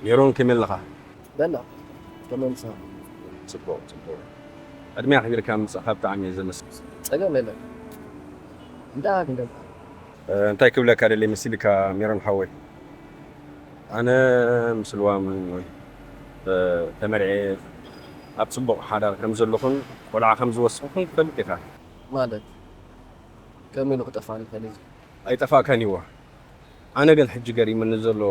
ሜሮን፣ ከመይ ኣለኻ? በላ ከመምሳ ጽቡቕ፣ ጽቡቕ። ዕድመ ኣኽቢርካ ምጻኻ ብጣዕሚ እየ ዘመስግን። ጸገም የለን። እንዳ ክንደም እ፣ እንታይ ክብለካ ደልየ መሲልካ ሜሮን ሓወይ? ኣነ ምስ ልዋም፣ እ፣ ተመርዕየ ኣብ ጽቡቕ ሓዳር ከም ዘለኹን ቆልዓ ከም ዝወሰንኩን ትፈልጥ ኢኻ። ማለት ከመይ ኢሉ ክጠፋ ንፈልጥ? ኣይጠፋእካን ይዋ። ኣነ ግን ሕጂ ገሪመኒ ዘሎ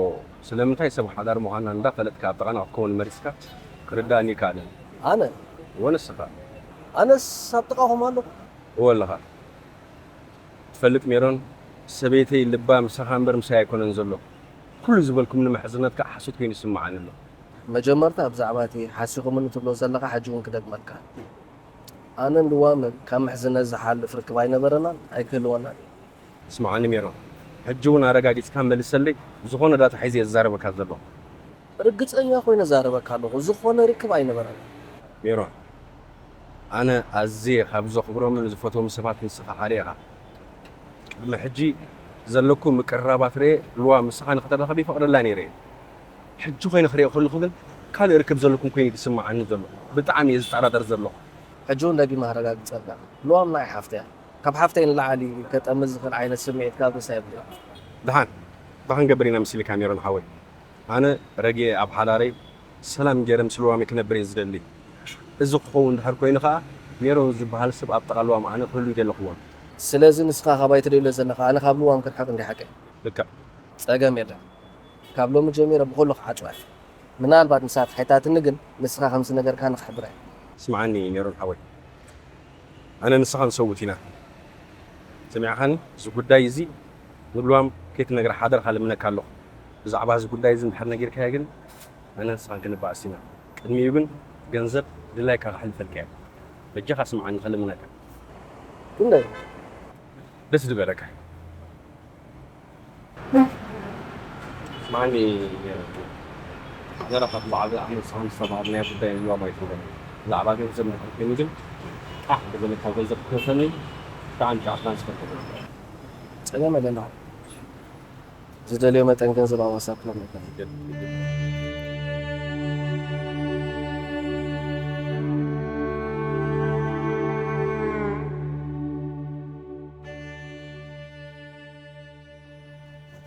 ስለምንታይ ሰብ ሓዳር ምዃንና እንዳፈለጥካ ኣብ ጥቓና ክትከውን መሪጽካ ክርዳእኒ ይከኣልን። ኣነ ወንስኻ ኣነስ ኣብ ጥቓኹም ኣለኹ። እወ ኣለኻ። ትፈልጥ ሜሮን፣ ሰበይተይ ልባ ምሳኻ እምበር ምሳይ ኣይኮነን ዘሎ። ኩሉ ዝበልኩም ንምሕዝነትካ ሓሶት ኮይኑ ይስምዓኒ ኣሎ። መጀመርታ ብዛዕባ እቲ ሓሲኹምኒ ትብሎ ዘለኻ ሕጂ እውን ክደግመልካ፣ ኣነን ልዋምን ካብ ምሕዝነት ዝሓልፍ ርክብ ኣይነበረናን ኣይክህልወናን እዩ። ስምዓኒ ሜሮን፣ ሕጂ እውን ኣረጋጊጽካ መልሰለይ። ዝኾነ ዳታ ሒዘ እየ ዝዛረበካ ዘለኹ። ርግጸኛ ኮይነ ዛረበካ ኣለኹ፣ ዝኾነ ርክብ ኣይነበረናን። ሜሮን፣ ኣነ ኣዝየ ካብ ዘኽብሮምን ዝፈትዎም ሰባት ንስኻ ሓደ ኢኻ። ቅድሚ ሕጂ ዘለኩም ምቅርራባት ርኤ፣ ልዋ ምሳኻ ንክተራኸብ ይፈቕደላ ነይረ እየ። ሕጂ ኮይነ ክሪኦ ከለኹ ግን ካልእ ርክብ ዘለኩም ኮይኑ እዩ ዝስምዓኒ ዘሎ። ብጣዕሚ እየ ዝጠራጠር ዘለኹ። ሕጂ እውን ደጊመ ኣረጋግጸልካ፣ ልዋም ናይ ሓፍተይ እያ። ካብ ሓፍተይ ንላዕሊ ከጠምዝ ዝኽእል ዓይነት ስምዒት ካብ ርእሳ የብለይን። ደሓን፣ እንታይ ክንገብር ኢና መሲልካ ሜሮን ሓወይ? ኣነ ረጊኤ ኣብ ሓዳረይ ሰላም ገይረ ምስ ልዋመይ ክነብር እየ ዝደሊ። እዚ ክኸውን ድሕር ኮይኑ ከኣ ሜሮን ዝበሃል ሰብ ኣብ ጥቓ ልዋም ኣነ ክህሉ ኣይደለኹዎን። ስለዚ ንስኻ ካባይ ትደልዮ ዘለኻ ኣነ ካብ ልዋም ክርሕቕ እንዲ ሓቀይ? ልክዕ። ጸገም የለን። ካብ ሎሚ ጀሚረ ብኹሉ ክዓጽዋ እየ። ምናልባት ንሳ ተሓይታትኒ ግን ንስኻ ከም ዝነገርካኒ ክሕብራ እየ። ስምዓኒ ሜሮን ሓወይ፣ ኣነ ንስኻ ንሰውት ኢና። ሰሚዕኻኒ? እዚ ጉዳይ እዚ ንልዋም ከይትነግራ ሓደራኻ ልምነካ ኣለኹ። ብዛዕባ እዚ ጉዳይ እዚ እንድሕር ነጊርካያ ግን ኣነ ንስኻን ክንበኣስ ኢና። ቅድሚኡ ግን ገንዘብ ድላይካ ከሕልፈልካ እየ። በጃኻ ስምዓኒ ክልምነካ። ክንደይ? ደስ ዝበለካ። ስምዓኒ፣ ሓደራኻ ብዛዕባ ኣነ ንስኻ ዝተባሃልናዮ ጉዳይ ንልዋም ኣይትንገር። ብዛዕባ ገንዘብ እንድሕር ኮይኑ ግን ቃሕ ዝበለካ ገንዘብ ክትከፍለኒ ብጣዕሚ ጫፍና ዝፈትሕ። ጸገም የለን። ዝደልዮ መጠን ገንዘብ ኣብ ዋትሳፕ ክነግረካ።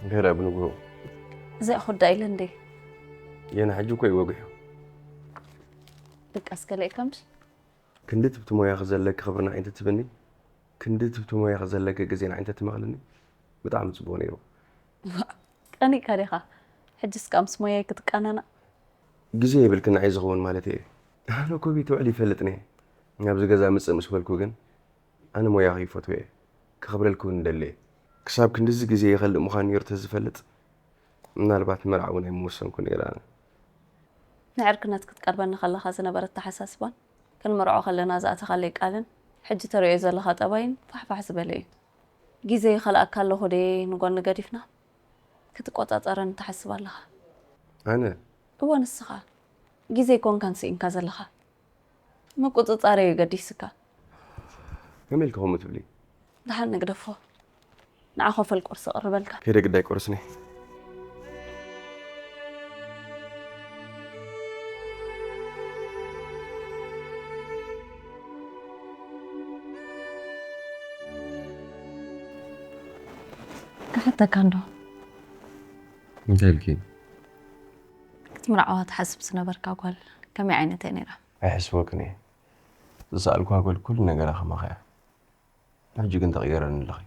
እንድሕር ኣብ ንግሆ እዚኣ ኩዳ ኢለ እንዴ? የና ሕጂ እኮ እዩ ወግሑ። ድቃስ ገለ እካ ምሽ? ክንዲ ትብቲ ሞያኺ ዘለኪ ክብሪ ንዓይ እንተትህብኒ፣ ክንዲ ትብቲ ሞያኺ ዘለኪ ግዜ ንዓይ እንተትመቕልኒ ብጣዕሚ ጽቡቕ ነይሩ። ቀኒእካ ዲኻ? ሕጅስ ከኣ ምስ ሞያይ ክትቃናናእ? ግዜ የብልክን ንዓይ ዝኸውን ማለት እየ። ኣነ እኮ ቤት ውዕል ይፈልጥን እየ። ናብዚ ገዛ ምጽእ ምስ በልኩ ግን ኣነ ሞያኺ ይፈትዎ እየ። ከኽብረልኪ እውን እደሊ እየ። ክሳብ ክንድዚ ግዜ ይኸልእ ምዃኑ ነይሩ ተዝፈልጥ ምናልባት ንመርዓ እውን ኣይምወሰንኩ ነይረ ኣነ። ንዕርክነት ክትቀርበኒ ከለኻ ዝነበረ ኣተሓሳስባን ክንምርዖ ከለና ዝኣተኻለይ ቃልን ሕጂ ተርእዮ ዘለኻ ጠባይን ፋሕፋሕ ዝበለ እዩ። ግዜ ይኸልኣካ ኣለኹ ድየ ንጎኒ ገዲፍና ክትቆጻጸረኒ ትሓስብ ኣለኻ? ኣነ እወ ንስኻ ግዜ ኣይኮንካን ስኢንካ ዘለኻ ምቁጽጻረይ እዩ ገዲስካ። ከመይ ኢልኪ ከምኡ ትብሊ? ደሓን ንግደፎ። ንዓ ኮፈል ቁርሲ እቕርበልካ። ከይደ ግዳይ ቁርስኒ። ክሓተካ እንዶ እንታይ ኢልኪ? ክትምርዓዋ ትሓስብ ዝነበርካ ጓል ከመይ ዓይነት እያ ነይራ? ኣይሕስበክን እየ። ዝሰኣልኩዋ ጓል ኩሉ ነገራ ከማኻ እያ። ሕጂ ግን ተቐይረኒ ኣለኺ።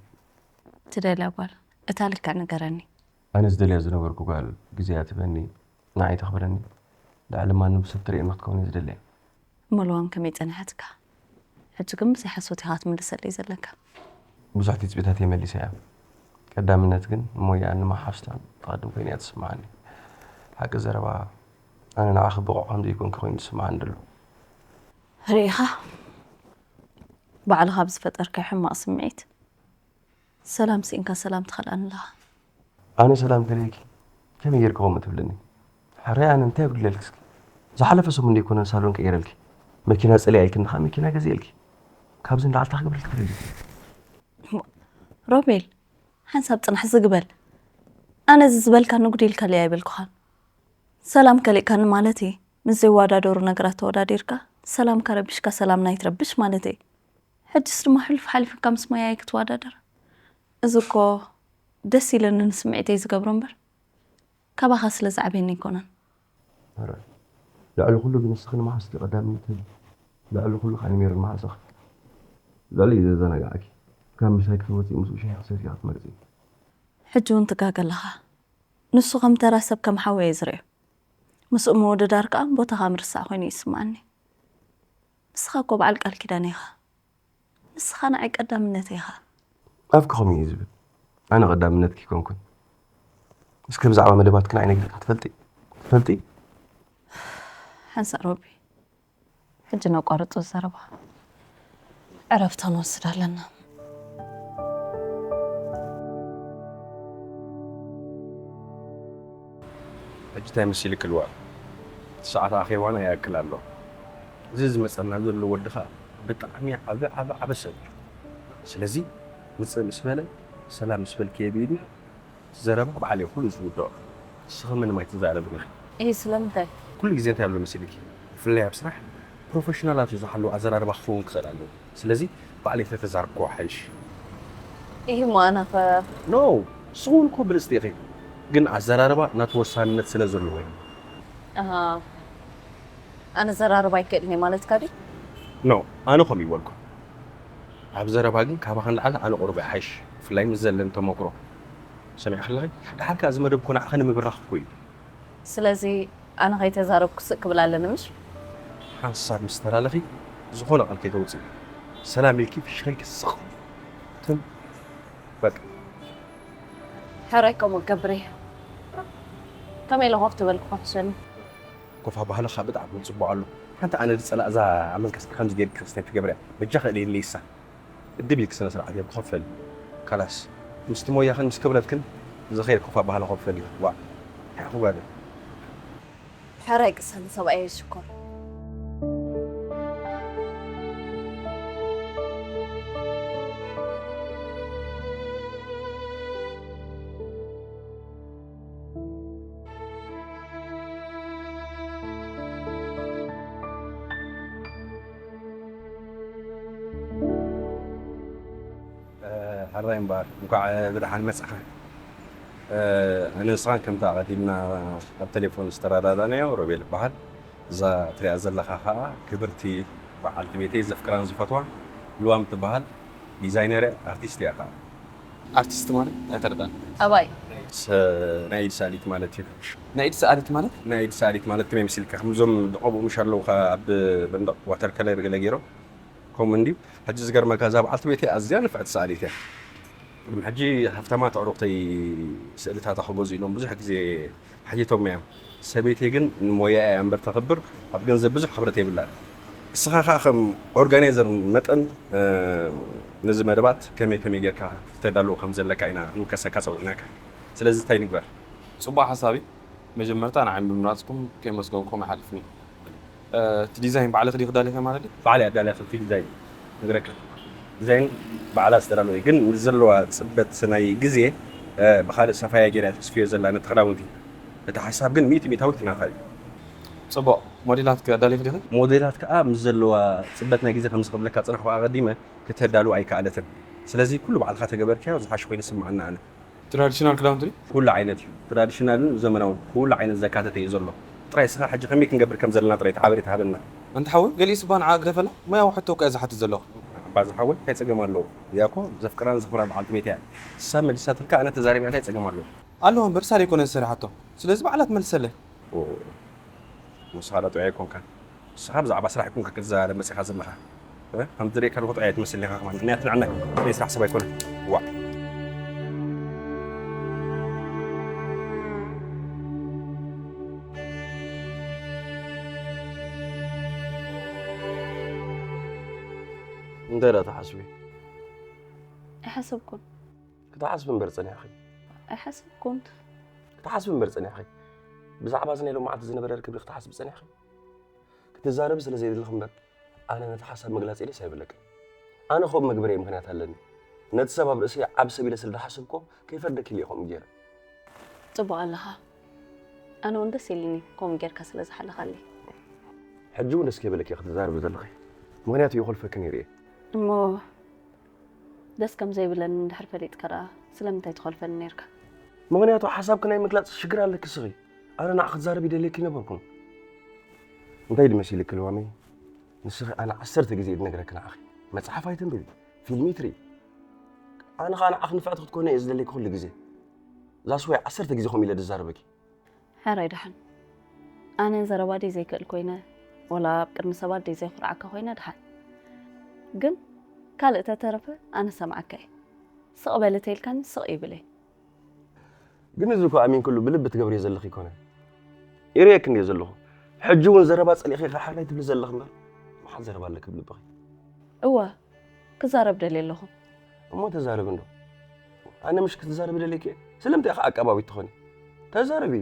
ትደልያ ጓል እታ ልክዕ ንገረኒ። ኣነ ዝደልያ ዝነበርኩ ጓል ግዜ እያ ትህበኒ፣ ንዓይ ተኽብረኒ፣ ልዕሊ ማንም ሰብ ትርእየኒ ክትከውን እየ ዝደልያ። እሞ ልዋም ከመይ ጸንሐትካ? ሕጂ ግን ብዘይ ሓሶት ኢኻ ክትምልሰለይ ዘለካ። ብዙሕ ትጽቢታት እየ መሊሰያ። ቀዳምነት ግን እሞ እያ ንመሓፍስታ ትቐድም ኮይና እያ ትስምዓኒ። ሓቂ ዘረባ ኣነ ንዓኺ ብቑዕ ከም ዘይኮንኩ ኮይኑ ዝስምዓኒ ዘሎ። ርኢኻ ባዕልኻ ብዝፈጠርካዮ ሕማቕ ስምዒት ሰላም ስኢንካ ሰላም ትኸልኣኒ ኣለኻ። ኣነ ሰላም ከልእኪ ከመይ ጌርኪ ከምኡ ትብልኒ? ሕራይ ኣነ እንታይ ይጉድለልኪ እስኪ? ዝሓለፈ ሰሙን ደይኮነ ሳሎን ቀይረልኪ መኪና ጸሊኣ ኢልክኒ ከኣ መኪና ገዚኤልኪ። ካብዚ ንላዕሊ እንታይ ክገብረልኪ ትደሊ? ሮቤል ሓንሳብ ጽናሕ ዝግበል ኣነ እዚ ዝበልካ ንጉድ ኢልካለይ ኣይበልኩኻን። ሰላም ከሊእካኒ ማለት እየ። ምስ ዘይወዳደሩ ነገራት ተወዳዲርካ ሰላምካ ረቢሽካ ሰላምና ይትረብሽ ማለት እየ። ሕጅስ ድማ ሕሉፍ ሓሊፍካ ምስ ሞያይ ክትወዳደር? እዚ እኮ ደስ ኢለኒ ንስምዒተይ ዝገብሮ እምበር ካባኻ ስለ ዝዓብየኒ ኣይኮነን። ኧረ ልዕሊ ኩሉ ግን ንስኺ ንመሓዝቲ ቀዳምነት ህቢ። ልዕሊ ኩሉ ከዓ ንሜሮን መሓዛኺ። ልዕሊ ዘዘናግዓኪ ካብ ምሳይ ክትወፅኢ ምስኡ ሻሂ ክትሰትዪ ክትመርፂ። ሕጂ እውን ትጋገ ኣለኻ። ንሱ ከም ተራ ሰብ ከም ሓወይ እየ ዝርእዮ። ምስኡ ምውድዳር ከዓ ቦታኻ ምርሳዕ ኮይኑ ይስምዓኒ። ንስኻ እኮ በዓል ቃል ኪዳን ኢኻ። ንስኻ ንዓይ ቀዳምነት ኢኻ። ኣፍኪ ከምኡ እዩ ዝብል። ኣነ ቀዳምነትኪ ኣይኮንኩን። እስኪ ብዛዕባ መደባትክን ኣይነግርካ ትፈልጢ? ትፈልጢ? ሓንሳእ ሮቢ፣ ሕጂ ነቋርጾ ዘረባ። ዕረፍቲ ክንወስድ ኣለና። ሕጂ እንታይ መሲልክ ልዋል? እቲ ሰዓት ኣኼባና ይኣክል ኣሎ። እዚ ዝመፀና ዘሎ ወዲ ኸዓ ብጣዕሚ ዓቢ ዓቢ ዓቢ ሰብ እዩ። ስለዚ ምፅእ ምስ በለ ሰላም ምስ በልክዮ ብኢዱ እቲ ዘረባ ባዕለይ ኩሉ ዝውድኦ። ንስኺ ምንም ኣይትዛረብን ኢኺ። እሂ ስለምንታይ? ኩሉ ግዜ እንታይ ኣሎ መሲልኪ? ብፍላይ ኣብ ስራሕ ፕሮፌሽናላት ዝሓለወ ኣዘራርባ ክኸውን ክኽእል ኣለዎ። ስለዚ ባዕለይ ተተዛረብክዎ ሓይሽ። እሂ እሞ ኣነ ኸ? ኖ ንስኺ እውን እኮ ብልፅቲ ኢኺ፣ ግን ኣዘራርባ ናቱ ወሳንነት ስለ ዘለዎ እዩ። ኣሃ ኣነ ዘራርባ ኣይክእልን እየ ማለትካ ድዩ? ኖ ኣነ ከምኡ ይበልኩ። ኣብ ዘረባ ግን ካባኻ ንላዕሊ ኣነ ቁሩብ እየ ሓይሽ፣ ብፍላይ ምስ ዘለኒ ተመክሮ። ሰሚዕኺ ኣለኺ? ደሓር ከኣ እዚ መደብ እኮ ንዓኺ ንምብራኽ እኮ እዩ። ስለዚ ኣነ ከይተዛረብኩ ስቅ ክብል ኣለኒ ምሽ? ሓንሳብ ምስ ተላለኺ ዝኾነ ቃል ከይተውፅኢ። ሰላም ኢልኪ ፍሽኽ ኢልኪ ስቕ ትም በቃ። ሕራይ ከምኡ ክገብር እየ። ከመይ ኢለ ኮፍ ትበልኩ ክሕሸኒ? ኮፍ ኣባህልኻ ብጣዕሚ እውን ፅቡቕ ኣሎ። ሓንቲ ኣነ ዝፀላእ እዛ ኣብ መንከስኪ ከምዚ ጌርኪ ክስተይ ትገብርያ። በጃ ክእልየለይ እሳ። እድብ ኢልኪ ስነ ስርዓት ጌርኪ ኮፍ በሊ። ካላስ ምስቲ ሞያኽን ምስ ክብረትክን ዝኸይድ ኮፍ ኣባህላ ኮፍ በሊ። ዋእ። ሓኹ ጓል። ሕራይ ቅሰኒ ሰብኣየይ ሽኮር። ሕራይ እምበኣር እንኳዕ ብደሓን መጻኻ። ኣነ ንስኻን ከምቲ ኣቐዲምና ኣብ ቴሌፎን ዝተረዳዳእናዮ ሮቤል እበሃል። እዛ ትሪኣ ዘለኻ ኸኣ ክብርቲ በዓልቲ ቤተይ ዘፍቅራን ዝፈትዋን ልዋም ትበሃል። ዲዛይነር እያ፣ ኣርቲስት እያ ኸኣ። ኣርቲስት ማለት ኣይተረዳን። ኣባይ ናይ ኢድ ሰኣሊት ማለት እዩ። ናይ ኢድ ሰኣሊት ማለት? ናይ ኢድ ሰኣሊት ማለት ከመይ መሲልካ? ከምዞም ዝቐብኡ ምሽ ኣለዉ ኸኣ ኣብ መንደቕ ዋተር ከለር ገለ ገይሮም ከምኡ እንድዩ። ሕጂ ዝገርመካ እዛ በዓልቲ ቤተይ ኣዝያ ንፍዕቲ ሰኣሊት እያ። ቅድሚ ሕጂ ሃፍታማት ኣዕሩኽተይ ስእልታታ ክገዝኡ ኢሎም ብዙሕ ግዜ ሓቲቶም እዮም። ሰበይተይ ግን ንሞያኣ እያ እምበር ተኽብር ኣብ ገንዘብ ብዙሕ ክብረት የብላን። እስኻ ኸኣ ከም ኦርጋናይዘር መጠን ነዚ መደባት ከመይ ከመይ ጌርካ ክተዳልዎ ከም ዘለካ ኢና ክንውከሰካ ጸዊዕናካ። ስለዚ እንታይ ንግበር? ጽቡቕ ሓሳብ እዩ። መጀመርታ ንዓይ ብምምራጽኩም ከየመስገንኩም ኣይሓልፍን እየ። እቲ ዲዛይን ባዕልኺ ዲኺ ኣዳሊኺ ማለት ድዩ? ባዕለይ ኣዳልየ እቲ ዲዛይን ነግረካ። ዲዛይን ባዕላ ዝተዳለወ እዩ፣ ግን ምስ ዘለዋ ጽበት ናይ ግዜ ብኻልእ ሰፋያ ገይራ እያ ተስፍዮ ዘላ ነቲ ክዳውንቲ። እቲ ሓሳብ ግን ሚእቲ ሚእታዊት ናታ እዩ። ጽቡቕ። ሞዴላት ኣዳሊኺ ዲኺ? ሞዴላት ከኣ ምስ ዘለዋ ጽበት ናይ ግዜ ከምዚ ክብለካ ጽናሕኩ ኣቐዲመ ክተዳልው ኣይከኣለትን። ስለዚ ኩሉ ባዕልኻ ተገበርካዮ ዝሓሸ ኮይኑ ይስምዓኒ ኣነ። ትራዲሽናል ክዳውንቲ ድዩ? ኩሉ ዓይነት እዩ። ትራዲሽናልን ዘመናውን ኩሉ ዓይነት ዘካተተ እዩ ዘሎ። ጥራይ እስኻ ሕጂ ከመይ ክንገብር ከም ዘለና ጥራይ እቲ ሓበሬታ ሃበና። ኣንታ ሓወይ፣ ገሊኡ ስባ ንዓ ግደፈላ። ሞያዊ ሕቶ እኮ እየ ዝሓትት ዘለኹ። ኣባ ዝሓወይ እንታይ ጸገም ኣለዎ? እያ እኮ ዘፍቅራን ዘኽብራን በዓልቲ ቤተይ እያ። ንሳ መሊሳትልካ ኣነ ተዛሪበ እንታይ ጸገም ኣለዎ? ኣለዎ እምበር ንሳ ደይኮነት ዝሰሪሓቶ። ስለዚ ባዕላ ትመልሰለይ። ንስኻ ዶ ጥዑይ ኣይኮንካን? ንስኻ ብዛዕባ ስራሕ ኣይኮንካ ክትዛረብ መጺኻ ዘለኻ። እ? ከም ዝርእየካ ኣለኹ ጥዑይ ኣይትመስልን ኢኻ ከማን። ምኽንያቱ ንዕና ናይ ስራሕ ሰብ ኣይኮነን። ዋእ። እንታይ ደኣ ትሓስቢ? ኣይሓሰብኩን። ክትሓስቢ እምበር ጸኒሕኺ። ኣይሓሰብኩን። ክትሓስቢ እምበር ጸኒሕኺ። ብዛዕባ እዚ ናይ ሎማዓንቲ ዝነበረ ርክብኪ ክትሓስቢ ጸኒሕኺ። ክትዛረቢ ስለ ዘይደለኺ እምበር ኣነ ነቲ ሓሳብ ምግላጸይ ደስ ኣይብለክን። ኣነ ከምኡ መግበሪይ ምኽንያት ኣለኒ። ነቲ ሰብ ኣብ ርእሰይ ዓቢ ሰብ ኢለ ስለ ዝሓሰብኩዎ ከይፈርደኪ ኢለ እየ ከምኡ ገይረ። ጽቡቕ ኣለኻ። ኣነ እውን ደስ ኢልኒ ከምኡ ጌርካ ስለ ዝሓለኻለይ። ሕጂ እውን ደስ ከይበለኪ ክትዛረቢ ዘለኺ፣ ምኽንያቱ ይኾልፈኪ ነይሩ እየ። እሞ ደስ ከም ዘይብለኒ እንድሕር ፈሊጥካ ደኣ ስለምንታይ ትኾልፈኒ ነይርካ? ምኽንያቱ ሓሳብኪ ናይ ምግላፅ ሽግር ኣለኪ እስኺ። ኣነ ንዓኺ ክትዛረቢ ይደልየኪ ነበርኩ። እንታይ ድመሲልኪ ልዋመይ? ንስኺ ኣነ ዓሰርተ ግዜ እየ ድነግረኪ ንዓኺ። መፅሓፍ ኣይተንብቢ፣ ፊልም ይትርኢ። ኣነ ኸዓ ንዓኺ ንፍዕቲ ክትኮኒ እየ ዝደልየኪ ኩሉ ግዜ። ዛስወይ ዓሰርተ ግዜ ከምኡ ኢለ ድዛረበኪ። ሕራይ ደሓን። ኣነ ዘረባ ደይ ዘይክእል ኮይነ፣ ወላ ኣብ ቅድሚ ሰባት ደይ ዘይኹርዓካ ኮይነ ደሓን። ግን ካልእ ተተረፈ ኣነ ሰምዓካ እየ። ስቕ በሊ ተይልካኒ ስቕ ይብል እየ። ግን እዚ እኮ ኣሚንክሉ ብልቢ ትገብርዮ ዘለኺ ይኮነ። ይርእየኪ እንድየ ዘለኹ። ሕጂ እውን ዘረባ ጸሊእኺ ኢኻ ሕራይ ትብሊ ዘለኺ እምበር፣ መሓት ዘረባ ኣለኪ ኣብ ልብኺ። እወ፣ ክዛረብ ደልየ ኣለኹ። እሞ ተዛረቢ እንዶ። ኣነ ምሽ ክትዛረቢ ደልየኪ እየ። ስለምንታይ ኢኻ ዓቃባዊት ትኾኒ? ተዛረቢ።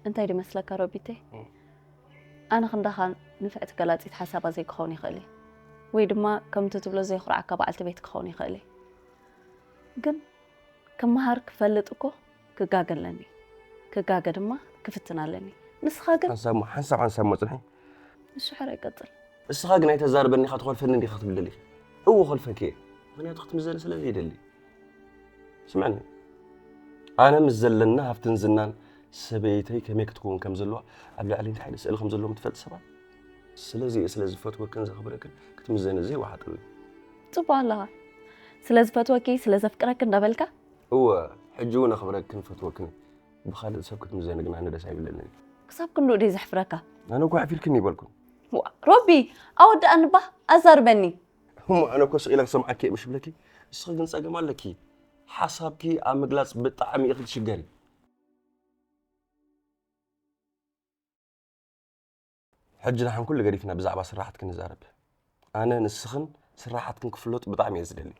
እንታይ ድመስለካ ሮቢተይ? እም። ኣነ ክንዳኻ ንፍዕቲ ገላጺት ሓሳባ ዘይክኸውን ይኽእል እየ። ወይ ድማ ከምቲ ትብሎ ዘይኹርዓካ በዓልቲ ቤት ክኸውን ይኽእል እየ። ግን ክመሃር ክፈልጥ እኮ ክጋገ ኣለኒ። ክጋገ ድማ ክፍትን ኣለኒ። ንስኻ ግን ሓንሳብ እሞ፣ ሓንሳብ ሓንሳብ እሞ ጽንሒ። እሺ፣ ሕራይ ቀጽል። እስኻ ግን ኣይተዛርበኒ ኢኻ፣ ትኾልፈኒ እንዲኻ ክትብል ደሊኺ። እወ፣ ኾልፈኪ እየ። ምኽንያቱ ክትምዘኒ ስለ ዘይደሊ። ስምዕኒ፣ ኣነ ምስ ዘለና ሃብትን ዝናን ሰበይተይ ከመይ ክትከውን ከም ዘለዋ፣ ኣብ ልዕሊ እንታይ ዓይነት ስእሊ ከም ዘለዎም ትፈልጢ ሰባት። ስለዚ እየ ስለ ዝፈትወክን ዘኽብረክን ክትምዘኒ ዘይወሓጠለይ። ጽቡቕ ኣለኻ። ስለ ዝፈትወኪ፣ ስለ ዘፍቅረኪ እንዳበልካ? እወ፣ ሕጂ እውን ኣኽብረክን ፈትወክን። ብኻልእ ሰብ ክትምዘኒ ግን ኣነ ደስ ኣይብለንን። ክሳብ ክንድኡ ድየ ዘሕፍረካ? ኣነ እኮ ኣሕፊርክኒ ይበልኩ። ዋ፣ ሮቢ፣ ኣወድኣኒ እባ፣ ኣዛርበኒ። እሞ ኣነ እኮ ስቕ ኢለ ክሰምዓኪ እየ ምሽ ብለኪ፣ እስኺ ግን ጸገም ኣለኪ። ሓሳብኪ ኣብ ምግላጽ ብጣዕሚ ኢኺ ትሽገሪ። ሕጂ ንሓን ኩሉ ገዲፍና ብዛዕባ ስራሓትኪ ንዛረብ። ኣነ ንስኽን ስራሓትክን ክፍለጡ ብጣዕሚ እየ ዝደሊ።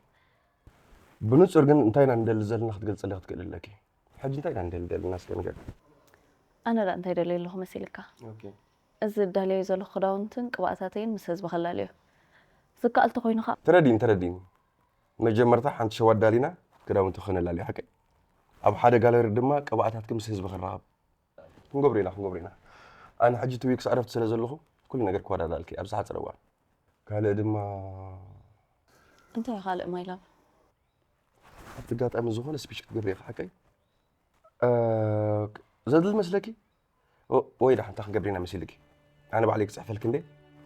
ብንጹር ግን እንታይ ኢና ንደሊ ዘለና ክትገልጸለይ ክትክእሊ ኣለኪ። ሕጂ እንታይ ኢና ንደሊ ዘለና እስከ ንገሪ። ኣነ ደኣ እንታይ ደልየ ኣለኹ መሲልካ? ኦኬ። እዚ እዳለዮ ዘለኹ ክዳውንትን ቅብኣታተይን ምስ ህዝቢ ከላልዮ። ዝከኣል ተኾይኑ ኸኣ ተረዲእኒ፣ ተረዲእኒ። መጀመርታ ሓንቲ ሸው ኣዳሊና ክዳውንቲ ክነላልዮ ሓቀይ። ኣብ ሓደ ጋለሪ ድማ ቅብኣታትኪ ምስ ህዝቢ ክራኸብ። ክንገብሮ ኢና፣ ክንገብሮ ኢና። ኣነ ሕጂ ቱ ዊክስ ዕረፍቲ ስለ ዘለኹ ኩሉ ነገር ክወዳዳልኪ ኣብ ዝሓጸረ እዋን። ካልእ ድማ እንታይ እዩ ካልእ ማይ ላቭ? ኣብቲ ኣጋጣሚ ዝኾነ ስፒች ክትገብሪ ኢኺ ሓቀይ? እ፣ ዘድሊ መስለኪ? ኦ፣ ወይ ደሓን እንታይ ክንገብር ኢና መሲልኪ? ኣነ ባዕለይ ክጽሕፈልኪ እንዴ?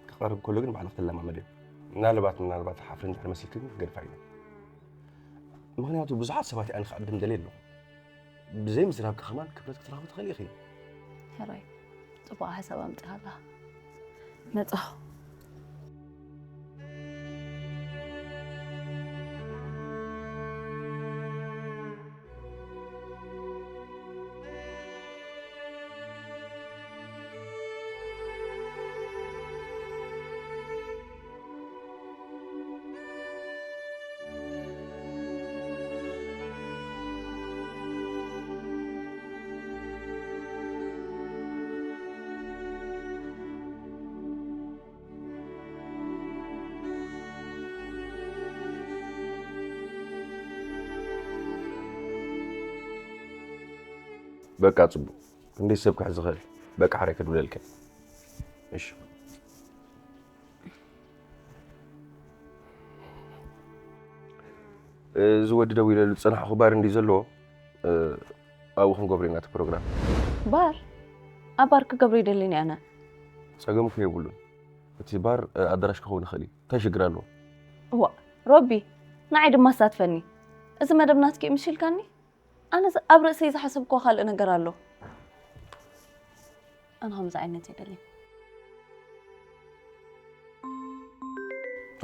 ክቐርብ ከሎ ግን ባዕልኺ ክትለማመድዮ። ምናልባት፣ ምናልባት ሓፍሪ እንድሕር መሲልኪ ግን ክገድፋ ኢና። ምኽንያቱ ብዙሓት ሰባት እየ ኣነ ክዕድም ደልየ ኣለኹ። ብዘይ ምዝራብኪ ከማን ክብረት ክትረኽቢ ትኽእሊ ኢኺ። ሕራይ፣ ጽቡቕ ሓሳብ ኣምጺኻ ኣለኻ። መጻኹ። በቃ ጽቡቕ። ክንደይ ሰብ ክሕዝ ይኽእል? በቃ ሕራይ ከድውለልከ። እሺ። እዚ ወዲ ደዊለሉ ዝጸናሕኹ ባር እንድዩ ዘለዎ፣ እ፣ ኣብኡ ክንገብሮ ኢና እቲ ፕሮግራም። ባር? ኣብ ባር ክገብሮ ይደልን እየ ኣነ። ጸገም እኮ የብሉን። እቲ ባር፣ እ፣ ኣዳራሽ ክኸውን ይኽእል እዩ። እንታይ ሽግር ኣለዎ? እዋእ፣ ሮቢ፣ ንዓይ ድማ ኣሳትፈኒ። እዚ መደብ ናትኪ እዩ ምሽ ኢልካኒ? ኣነ ዝ-፣ ኣብ ርእሰይ ዝሓሰብክዎ ካልእ ነገር ኣሎ። ኣነ ከምዚ ዓይነት የደልይ።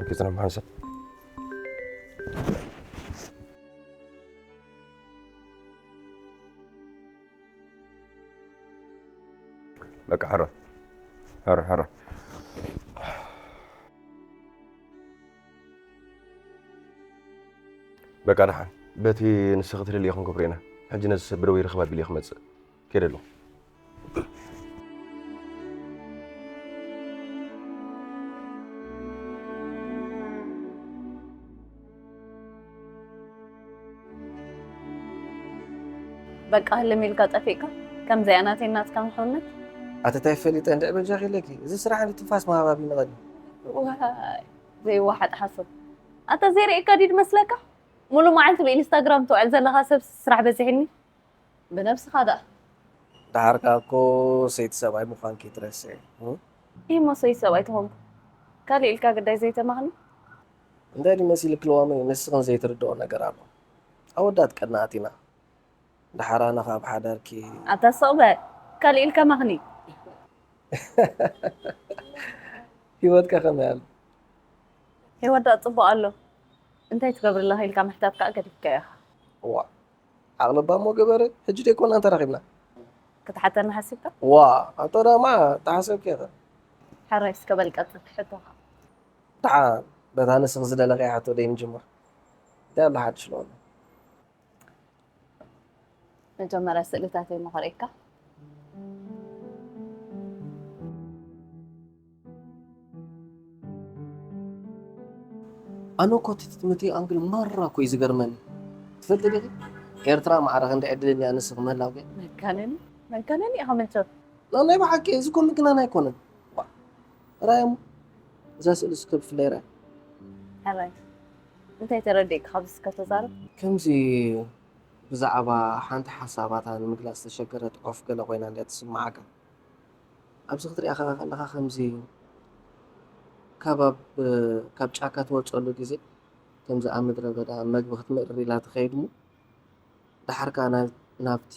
ኦኬ፣ ጽናሕ ሓንሳብ። በቃ፣ ሕረ፣ ሕረ፣ ሕረ። በቃ፣ ደሓን። በቲ ንስኺ ትደልዮ ክንገብሮ ኢና። ሕጂ ነዚ ሰብ ብደወይ ርኽብ ኣቢለ ክመጽእ። ከይደ ኣለኹ። በቃ ህልም ኢልካ ጠፊእካ? ከምዚኣ ናተይ ናትካ ምሕውነት። ኣተታይ ፈሊጠ እንድዕ በጃኺ ኢለኪ። እዚ ስራሕ ንትንፋስ ምሃብ ኣብዩ ንቐድሚ። ዋይ፣ ዘይወሓጥ ሓሶት። ኣታ ዘይርእየካ ድዩ ዝመስለካ? ሙሉ መዓልቲ ብኢንስታግራም ትውዕል ዘለኻ ሰብ ስራሕ በዚሕኒ። ብነብስኻ ደኣ። ደሓርካ እኮ ሰይቲ ሰብኣይ ምዃንኪ ትረስዒ። እሞ ሰይቲ ሰብኣይ ተኾንኩ ካልእ ኢልካ ግዳይ ዘይተማኽኒ? እንታይ ድዩ መሲልኪ ልዋመይ? ንስኽን ዘይትርድኦ ነገር ኣሎ። ኣወዳት ቀናኣት ኢና። ደሓር ኣነ ኸኣ ብሓዳርኪ። ኣታ ስቕ በል። ካልእ ኢልካ ማኽኒ። ህይወትከ ከመይ ኣሎ? ህይወት ደኣ ጽቡቕ ኣሎ። እንታይ ትገብርላ ኢልካ ምሕታት ከኣ ገዲፍካዮ ኢኻ። ዋ፣ ዓቕሊ እባ እሞ ገበረ፣ ሕጂ ደይኮናን ተራኺብና። ክትሓተኒ ሓሲብካ? ዋ፣ ኣቶ ዳማ፣ ተሓሰብኪ ኢኻ። ሕራይ እስከ በል ቀጽል ሕቶኻ። ደሓን፣ በታ ንስኺ ዝደለኽያ ሕቶ ደይ ንጅምር። እንታይ ኣሎ ሓድሽ ለዋመ? መጀመርያ ስእልታተይ እሞ ከርእየካ። ኣነ እኮ እቲ ትምህርቲ ኣንግል ማራ እኮ እዩ ዝገርመኒ። ትፈልጢ ዲኺ? ኤርትራ ማዕረ ክንዲ ዕድል እኒኣ ንስኺ ምህላውኪ። መጋነኒ፣ መጋነኒ ኢኻ መንቸር። ናይ ብሓቂ፣ እዚ እኮ ምግናን ኣይኮነን። ዋ፣ ራእያ እሞ፣ እዛ ስእሊ እስከ ብፍላይ ራእያ። ሕራይ፣ እንታይ ተረዲእካ ካብዚ እስከ ተዛረብ? ከምዚ ብዛዕባ ሓንቲ ሓሳባታ ንምግላጽ ዝተሸገረት ዖፍ ገለ ኮይና እንድያ ትስምዓካ። ኣብዚ ክትሪኣ ከ-፣ ከለኻ ከምዚ ካብ ኣብ-፣ ካብ ጫካ ትወጸሉ ግዜ ከምዚ ኣብ ምድረ በዳ መግቢ ክትምእርር ኢላ ትኸይድ እሞ፣ ደሓር ከኣ ናብ-፣ ናብቲ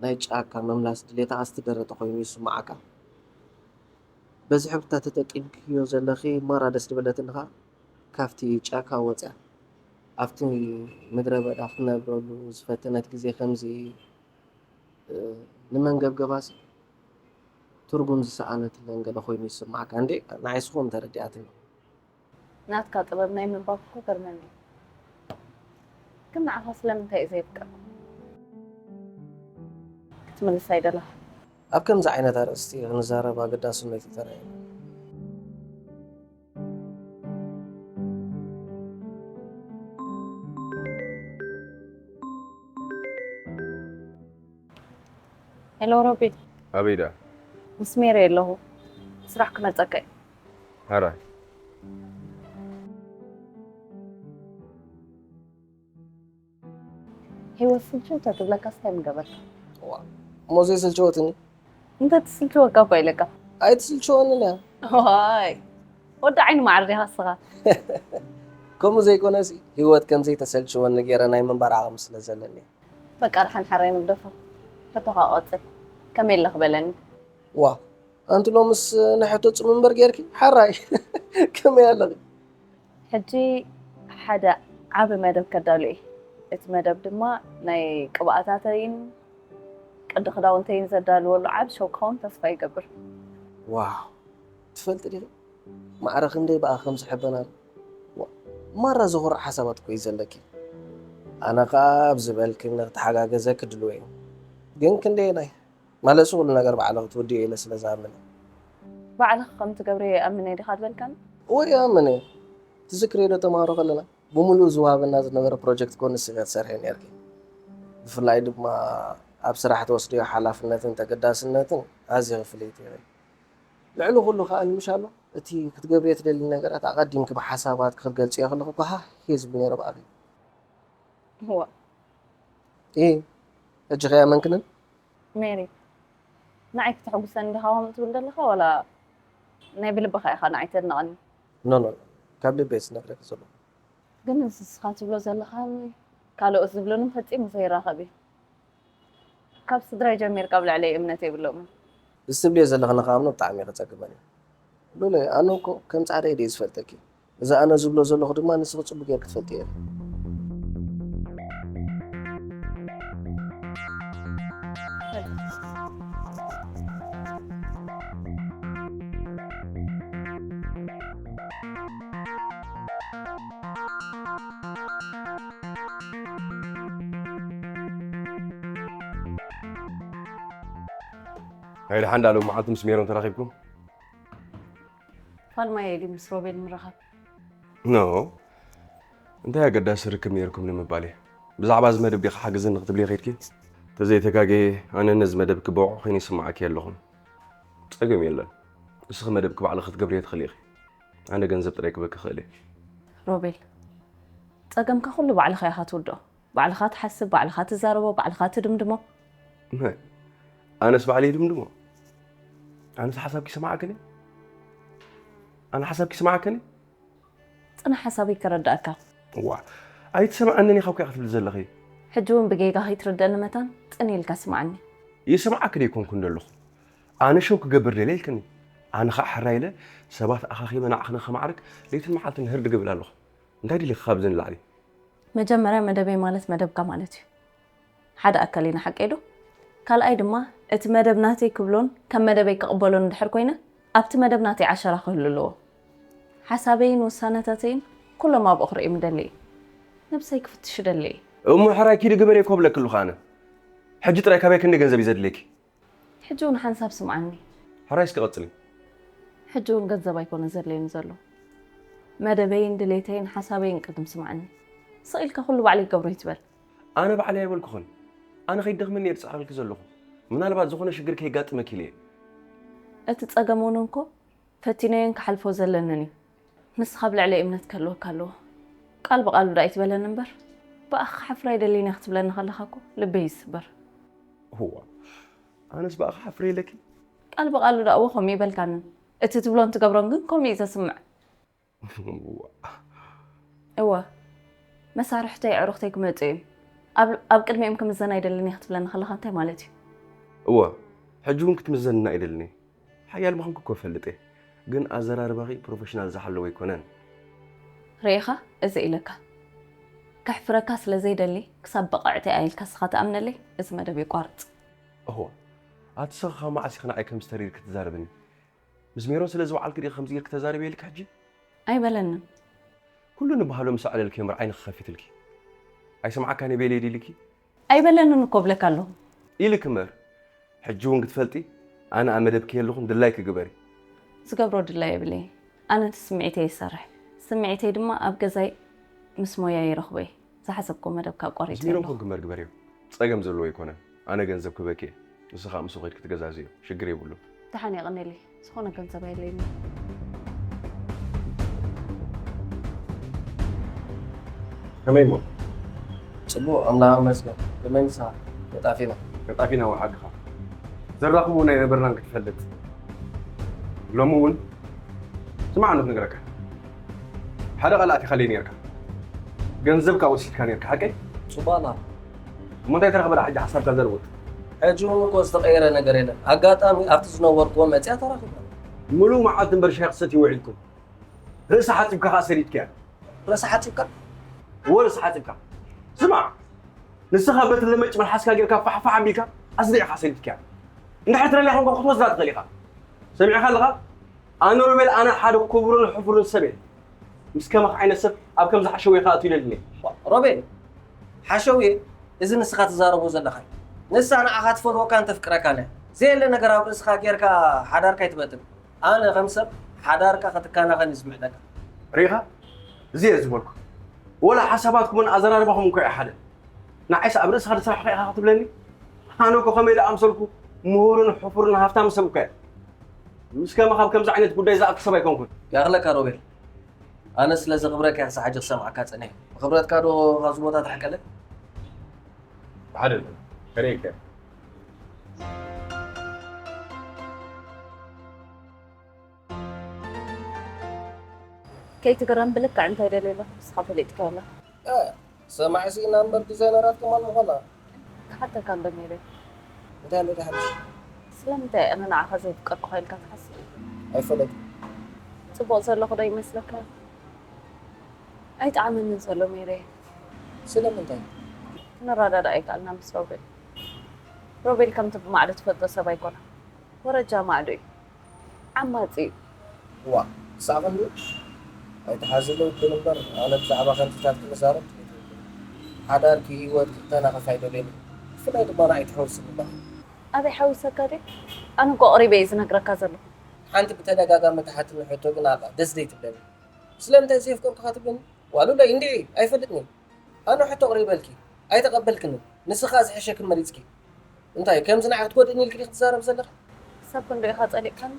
ናይ ጫካ ምምላስ ድሌታ ኣስትደረተ ኮይኑ ይስምዓካ። በዚ ሕብርታት ተጠቂምክዮ ዘለኺ ማራ ደስ ዝበለትኒ ከኣ ካብቲ ጫካ ወጽያ ኣብቲ ምድረ በዳ ክትነብረሉ ዝፈተነት ግዜ ከምዚ፣ እ፣ ንመንገብገባሲ ትርጉም ዝሰኣነትለን ገለ ኮይኑ ይስምዓካ። እንዴ፣ ንዓይስ ኸም ተረዲኣትኒ። ናትካ ጥበብ ናይ ምንባብ እኮ ገርመኒ እዩ። ግን ንዓኻ ስለምንታይ እዩ ዘየፍቅር? ክትምልስ ኣይደለኻ። ኣብ ከምዚ ዓይነት ኣርእስቲ ክንዛረብ ኣገዳስነቱ ተራእየኒ። ሄሎ ሮቤል። ኣበይ ደኣ? ምስ ሜሪ ኣለኹ። ስራሕ ክመጸካ እዩ። ሕራይ። ህይወት ስልችው ተትብለካስ እንታይ ምገበርካ? ዋ፣ እሞ ዘይስልችወትኒ? እንተ ትስልችወካ እኳ ኢለካ። ኣይትስልችወንን እያ። ዋይ፣ ወዲ ዓይኒ ማዕረ ዲኻ እስኻ? ከምኡ ዘይኮነሲ፣ ህይወት ከም ዘይተሰልችወኒ ገይረ ናይ ምንባር ዓቕሚ ስለ ዘለኒ። በቃ፣ ደሓን ሓራይ ንግደፎ። ሕቶኻ ቀጽል። ከመይ ኣለኺ በለኒ። ዋ፣ ኣንቲ ሎምስ ናይ ሕቶ ጽምንበር ጌርኪ? ሓራይ፣ ከመይ ኣለኺ? ሕጂ ሓደ ዓቢ መደብ ከዳሉ እየ። እቲ መደብ ድማ ናይ ቅብኣታተይን ቅዲ ክዳውንተይን ዘዳልወሉ ዓቢ ሾው ክኸውን ተስፋ ይገብር። ዋው፣ ትፈልጢ ዲኺ? ማዕረ ክንደይ ብኣ ከም ዝሕበን ኣሎ። ዋ፣ ማራ ዘኹርዕ ሓሳባት እኮ እዩ ዘለኪ። ኣነ ኸኣ ኣብ ዝበልክኒ ክትሓጋገዘኪ ድልው እየ። ግን ክንደየናይ? ማለትሲ ኩሉ ነገር ባዕልኺ ትውድዮ ኢለ ስለ ዝኣምን እየ። ባዕልኺ ከም ትገብርዮ ይኣምን እየ ዲኻ ዝበልካኒ? እወ ይኣምን እየ። ትዝክርዮ ዶ ተምሃሮ ከለና ብምሉኡ ዝወሃበና ዝነበረ ፕሮጀክት እኮ ንስኺ ኢኺ ትሰርሒ ነይርኪ። ብፍላይ ድማ ኣብ ስራሕ ትወስድዮ ሓላፍነትን ተገዳስነትን ኣዚኺ ፍልይቲ ኢኺ። ልዕሊ ኩሉ ከኣ ንምሽ ኣሎ እቲ ክትገብርዮ ትደልዪ ነገራት ኣቐዲምኪ ብሓሳባትኪ ክትገልጽዮ ከለኺ እኮ ሃህ እየ ዝብል ነይረ ብኣኺ። እዋ። እይ፣ ሕጂ ከ ኣመንክንን? ሜሪ፣ ንዓይ ክተሐጉሰኒ ዲኻ ከምኡ ትብል ዘለኻ፣ ዋላ ናይ ብልብኻ ኢኻ ንዓይ ተድንቐኒ? ኖ፣ ኖ፣ ኖ፣ ካብ ልበይ ዝነግረኪ ዘለኹ። ግን እዚ ንስኻ ትብሎ ዘለኻን ካልኦት ዝብሉንን ፈጺሙ ዘይራኸብ እዩ። ካብ ስድራይ ጀሚርካ ኣብ ልዕለይ እምነት የብሎምን። እዚ ትብልዮ ዘለኺ ንኽኣምኖ ብጣዕሚ እየ ከጸግመን እዩ። ሉለ፣ ኣነ እኮ ከም ጻዕዳ ኢደ እየ ዝፈልጠኪ። እዚ ኣነ ዝብሎ ዘለኹ ድማ ንስኺ ጽቡቕ ጌርኪ ትፈልጥዮ ኢኺ። ናይ ደሓን ዳኣ ሎም መዓልቲ ምስ ሜሮን ተራኺብኩም? ፋልማየ ድዩ ምስ ሮቤል ምርኻብ? ኖ፣ እንታይ ኣገዳሲ ርክብ ነይርኩም ንምባል እየ። ብዛዕባ እዚ መደብ ዲኻ ሓግዝኒ ክትብሊ ከይድኪ? ተዘይተጋገየ ኣነ ነዚ መደብኪ ብቑዕ ኮይነ ይስምዓኪ ኣለኹ። ጸገም የለን። ንስኺ መደብኪ ባዕልኺ ክትገብርዮ ትኽእሊ ኢኺ። ኣነ ገንዘብ ጥራይ ክበኪ እኽእል እየ። ሮቤል፣ ጸገምካ ኩሉ ባዕልኻ ኢኻ ትውድኦ። ባዕልኻ ትሓስብ፣ ባዕልኻ ትዛረቦ፣ ባዕልኻ ትድምድሞ። መ- ኣነስ ባዕለይ ድምድሞ? ኣነስ ሓሳብኪ ይስምዓክን? ኣነ ሓሳብኪ ይስምዓክን? ጽናሕ ሓሳበይ ክረዳእካ። ዋ ኣይትሰምዓንን ኢኻ እኮ ክትብል ዘለኺ። ሕጂ እውን ብጌጋ ከይትርደኒ መታን ጽን ኢልካ ስምዓኒ። ይስምዓኪ ደይኮንኩን ዘለኹ። ኣነ ሸው ክገብር ደልየ ኢልክኒ። ኣነ ኸዓ ሕራይ ኢለ ሰባት ኣኻኺበ ንዓኺ ንኸማዕርግ ለይትን መዓልትን ህርድ ገብር ኣለኹ። እንታይ ደሊኺ ካብዚ ንላዕሊ? መጀመርያ መደበይ ማለት መደብካ ማለት እዩ። ሓደ ኣካል ኢና ሓቀይ ዶ? ካልኣይ ድማ እቲ መደብ ናተይ ክብሎን ከም መደበይ ክቕበሎን እንድሕር ኮይነ ኣብቲ መደብ ናተይ ዓሸራ ክህሉ ኣለዎ። ሓሳበይን ውሳነታተይን ኩሎም ኣብኡ ክርእዮም ደሊ እየ። ነብሰይ ክፍትሽ ደሊ እየ። እሞ ሕራይ ኪዲ ግበሪ እኮ ብለኪ ኣለኹ ኣነ። ሕጂ ጥራይ ካበይ ክንደይ ገንዘብ እዩ ዘድልየኪ? ሕጂ እውን ሓንሳብ ስምዓኒ። ሕራይ እስኪ ቀጽሊ። ሕጂ እውን ገንዘብ ኣይኮነ ዘድልየኒ ዘሎ። መደበይን ድሌተይን ሓሳበይን ቅድም ስምዓኒ። ስቕ ኢልካ ኩሉ ባዕለይ ይገብሮ ይትበል። ኣነ ባዕለይ ኣይበልኩኽን። ኣነ ከይደኽመኒ እየ ዝጽዕረልኪ ዘለኹ። ምናልባት ዝኾነ ሽግር ከየጋጥመኪ ኢለ እየ። እቲ ጸገም እውን እንኮ ፈቲነዮን ክሓልፎ ዘለንን እዩ። ንስኻ ኣብ ልዕለይ እምነት ክህልወካ ኣለዎ። ቃል ብቓሉ ዶ ኣይትበለኒ እምበር ብኣኻ ክሓፍር ኣይደልን እየ ክትብለኒ ከለኻ እኮ ልበይ ይስበር። እዋ ኣነስ ብኣኻ ሓፍረ ኢለኪ። ቃል ብቓሉ ዶ እወ ከምኡ ይበልካንን እቲ ትብሎን ትገብሮን ግን ከምኡ እዩ ዘስምዕ። እወ መሳርሕተይ ኣዕሩኽተይ ክመፁ እዮም። ኣብ ኣብ ቅድሚኦም ክምዘን ኣይደልን እየ ክትብለኒ ከለኻ እንታይ ማለት እዩ? እወ ሕጂ እውን ክትምዘንና ኣይደልን እየ። ሓያል ምዃንኪ እኮ እፈልጥ እየ፣ ግን ኣዘራርባኺ ፕሮፌሽናል ዝሓለወ ኣይኮነን። ርኢኻ እዚ ኢለካ ከሕፍረካ ስለ ዘይደሊ ክሳብ ብቕዕቲ እያ ኢልካ ንስኻ ትኣምነለይ እዚ መደብ የቋርፅ። እወ ኣቲ ንስኺ ካብ መዓስ ኢኺ ንዓይ ከምዚ ተሪርኪ ትዛረብኒ? ምስ ሜሮን ስለ ዝወዓልኪ ዲኺ ከምዚ ጌርኪ ተዛረብዮ ኢልኪ ሕጂ? ኣይበለንን። ኩሉ ንበሃሎ ምስ ኣዕለልክዮ እምበር ዓይንኺ ከፊትልኪ። ኣይሰምዓካን እየ በይለይ ድዩ ኢልኪ? ኣይበለንን እኮ እብለካ ኣለኹ። ኢልኪ እምበር ሕጂ እውን ክትፈልጢ ኣነ ኣብ መደብኪ የለኹን ድላይኪ ግበሪ። ዝገብሮ ድላይ የብለይን። ኣነ እቲ ስምዒተይ ይሰርሕ። ስምዒተይ ድማ ኣብ ገዛይ ምስ ሞያይ ይረኽቦ እየ። ዝሓሰብክዎ መደብ ካብ ቆሪፀ ኣለኹ። ሜሮን ኮንኪ እምበር ግበርዮ። ፀገም ዘለዎ ኣይኮነን። ኣነ ገንዘብ ክበኪ እየ። ንስኺ ከዓ ምስኡ ከይድኪ ትገዛዝእዮ። ሽግር የብሉን። ደሓን የቐንየለይ። ዝኾነ ገንዘብ ኣየድልየንን። ከመይ እሞ? ፅቡቕ ኣምላኽ ይመስገን። ከመይ ንስኻ? ቀጣፊና። ቀጣፊና ወሓግኻ። ዘራኽቡ ናይ ነበርናን ክትፈልጥ። ሎሚ እውን ስማዕ፣ ንክነግረካ ሓደ ቃል ኣቲኻለይ ነርካ። ገንዘብ ካብ ወሲድካ ነርካ፣ ሓቀይ? ፅቡቕ ኣላ። እሞ እንታይ ተረኽበ ደኣ ሕጂ ሓሳብካ ዘርውጥ? ሕጂ እውን እኮ ዝተቐየረ ነገር የለን። ኣጋጣሚ ኣብቲ ዝነበርኩዎ መፅያ ተራኺብና። ምሉእ መዓልቲ እምበር ሻሂ ክትሰትዩ ውዒልኩም። ርእሲ ሓፂብካ ከኣ ሰሊጥክያ። ርእሲ ሓፂብካ? እወ ርእሲ ሓፂብካ። ስማዕ፣ ንስኻ በቲ ለመጭ መልሓስካ ጌርካ ፋሕፋሕ ኣቢልካ ኣስሊዕኻ ሰሊጥክያ። እንድሕር ትደልያ ኮንካ ክትወስዳ ትኽእል ኢኻ። ሰሚዕኻ ኣለኻ? ኣነ ሮቤል ኣነ ሓደ ክቡርን ሕፉርን ሰብ እየ። ምስ ከማኻ ዓይነት ሰብ ኣብ ከምዚ ሓሸውየ ክኣቱ ኢለ ድልየ። ሮቤል ሓሸውየ እዚ ንስኻ ትዛረቦ ዘለኻ እዩ። ንሳ ንዓኻ ትፈትወካን ተፍቅረካን እያ። ዘየለ ነገር ኣብ ርእስኻ ጌርካ ሓዳርካ ኣይትበትን። ኣነ ከም ሰብ ሓዳርካ ክትከናኸን እዩ ዝምዕደካ። ርኢኻ? እዚ እየ ዝበልኩ። ወላ ሓሳባትኩምን ኣዘራርባኹምን እኮ እዩ ሓደ። ንዓይስ ኣብ ርእስኻ ዝሰራሕኻ ኢኻ ክትብለኒ? ኣነ እኮ ከመይ ዝኣምሰልኩ ምሁርን ሕፉርን ሃፍታም ሰብ እኮ እየ። ምስ ከማኻ ኣብ ከምዚ ዓይነት ጉዳይ ዝኣቱ ሰብ ኣይኮንኩን። ይኣኽለካ ሮቤል። ኣነ ስለ ዘኽብረካ እየ ክሳብ ሕጂ ክሰምዓካ ጸኒሐ። ብኽብረትካ ዶ ካብዚ ቦታ ትሕቀለ? ብሓደ ኣሎ። ከርእየካ እየ። ከይትግረም ብልክዕ እንታይ ደልየ ኣለኹ ንስኻ ፈሊጥካዮ ኣለኻ። እ፣ ሰማዒ ስኢና እምበር ዲዛይነራት ከማን ምኾና። ክሓተካ እንዶ ሜሪ። እንታይ ኣሎ እቲ ሓድሽ? ስለምንታይ ኣነ ንዓኻ ዘየፍቀርኩኻ ኢልካ ትሓስብ? ኣይፈለጥኩ። ጽቡቕ ዘለኹ ዶ ይመስለካ? ኣይጠዓመንን ዘሎ ሜሪ። ስለምንታይ? ክንረዳዳእ ኣይከኣልና ምስ ሮቤል። ሮቤል ከምቲ ብማዕዶ ትፈልጦ ሰብ ኣይኮነን። ወረጃ ማዕዶ እዩ። ዓማጺ እዩ። ዋእ ክሳዕ ክንድኡ ኣይትሓዝለይ ውድን እምበር ኣነ ብዛዕባ ከንቲታት ክንዛረብ ድሌት የብለይን። ሓዳርኪ ህይወትኪ ክተናኽፍ ኣይደልየን እየ። ብፍላይ ድማ ንዓይ ትሐውስኒ ኣለኺ። ኣበይ ሓዊሰካ ድየ? ኣነ እኮ ኣቕሪበ እየ ዝነግረካ ዘለኹ። ሓንቲ ብተደጋጋሚ ትሓትኒ ሕቶ ግን ኣላ ደስ ደይትብለኒ። ስለምንታይ ዘየፍቀርኩኻ ትብለኒ? ዋእ ሉለይ እንድዒ ኣይፈልጥን እየ። ኣነ ሕቶ ኣቕሪበልኪ ኣይተቐበልክንን። ንስኻ ዝሕሸኪ መሪጽኪ። እንታይ ከምዚ ንዓይ ክትጎድእኒ ኢልኪ ዲኺ ትዛረብ ዘለኺ? ክሳብ ክንዶ ኢኻ ጸሊእካኒ?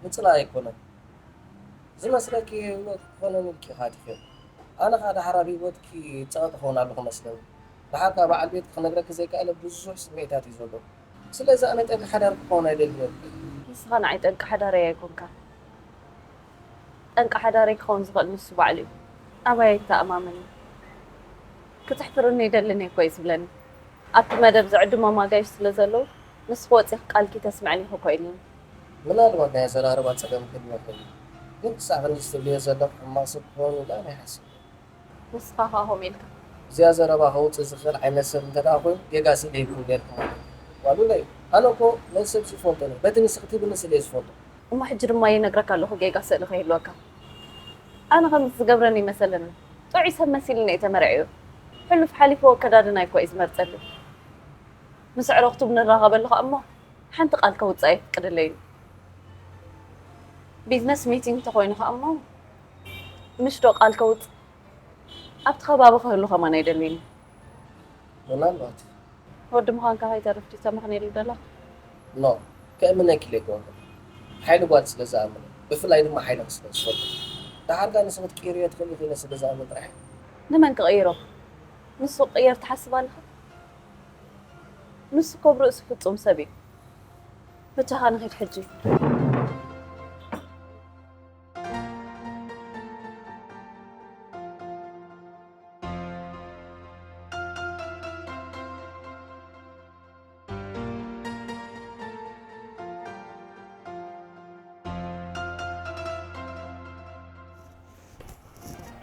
ምጽላይ ኣይኮነን ዝመስለኪ፣ ህይወት ክኾነን ኢልኪ ኢኻ ኣቲኺዮ። ኣነ ኸኣ ደሓር ኣብ ህይወትኪ ጸቕጢ ክኸውን ኣለኹ መስለኒ። ደሓር ከኣ በዓል ቤትኪ ክነግረኪ ዘይከኣለ ብዙሕ ስምዒታት እዩ ዘሎ። ስለዚ ኣነ ጠንቂ ሓዳር ክኸውን ኣይደልን እየ። ንስኻ ንዓይ ጠንቂ ሓዳረይ ኣይኮንካን። ጠንቂ ሓዳረይ ክኸውን ዝኽእል ንሱ ባዕሉ እዩ። ኣባይ ኣይተኣማመንን። ክተሕፍርኒ ኣይደልን እየ እኮ እዩ ዝብለኒ። ኣብቲ መደብ ዝዕድሞ ኣጋይሽ ስለ ዘለዉ ንስኺ ወጺኺ ቃልኪ ተስምዕኒ ኢኺ እኮ ኢሉኒ። ምናልባት ናይ ኣዘራርባ ጸገም ክህልዎ ይኽእል እዩ። ግን ክሳዕ ክንድዚ ትብልዮ ዘለኺ ሕማቕ ሰብ ክኸውን ኢለ ኣነ ኣይሓስብን። ንስኻ ኸኣ ከምኡ ኢልካ። እዚኣ ዘረባ ከውጽእ ዝኽእል ዓይነት ሰብ እንተ ደኣ ኮይኑ ጌጋ ስለ ሂብኩም ጌርኩም ማለት እዩ። ዋሉለይ፣ ኣነ እኮ ነዚ ሰብዚ ይፈልጦ ነይረ። በቲ ንስኺ ትብልኒ ስለ እየ ዝፈልጦ። እሞ ሕጂ ድማ ይነግረካ ኣለኹ ጌጋ ስእሊ ከይህልወካ። ኣነ ከምዚ ዝገብረኒ ኣይመሰለንን። ጥዑይ ሰብ መሲሉኒ እየ ተመርዕዮ። ሕሉፍ ሓሊፉ ኣከዳድናይ እኮ እዩ ዝመርጸለይ። ምስ ኣዕሩኽቱ ብንራኸበሉ ከኣ እሞ ሓንቲ ቃል ከውጽእ ኣይፍቅድለይን። ቢዝነስ ሚቲንግ እንተኾይኑ ከኣ እሞ ምሽ ዶ ቃል ከውጽእ ኣብቲ ከባቢ ክህሉ ከማን ኣይደልን። ምናልባት ወዲ ምዃንካ ከይተርፍ ድዩ ተመኽንየሉ ደለኻ? ኖ፣ ከእምነኪ ኢለ ኣይኮንኩን። ሓይሊ ጓል ስለ ዝኣምን፣ ብፍላይ ድማ ሓይልኺ ስለ ዝፈልጥ። ደሓር ከኣ ንስኺ ክትቅይርዮ ትኽእሊ ኢኺ ኢለ ስለ ዝኣምን ጥራሕ እየ። ንመን ክቕይሮ? ንሱ ክቕየር ትሓስብ ኣለኻ? ንሱ እኮ ብርእሱ ፍጹም ሰብ እዩ። በጃኻ ንኺድ ሕጂ።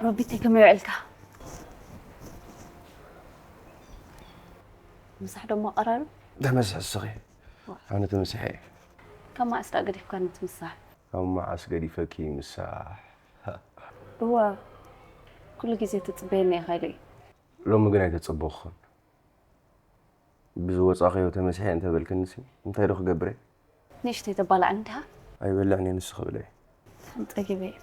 ሮቢተይ ከመይ ውዕልካ? ምሳሕ ደሞ ኣቐራርብ? ተመስሒ እስኺ። ኣነ ተመሲሐ እየ። ካብ መዓስ ደኣ ገዲፍካኒ ትምሳሕ? ካብ መዓስ ገዲፈኪ ምሳሕ? እወ፣ ኩሉ ግዜ ትጽበየኒ ኢኻ ኢለ እየ። ሎሚ ግን ኣይተጸበኹን። ብዝወጻእካዮ ተመሲሐ እንተበልክንሲ እንታይ ዶ ክገብር እየ? ንእሽተይ ተባላዕኒ ድኻ? ኣይበልዕን እየ ንስኺ ብልዒ። ጠጊበ እየ።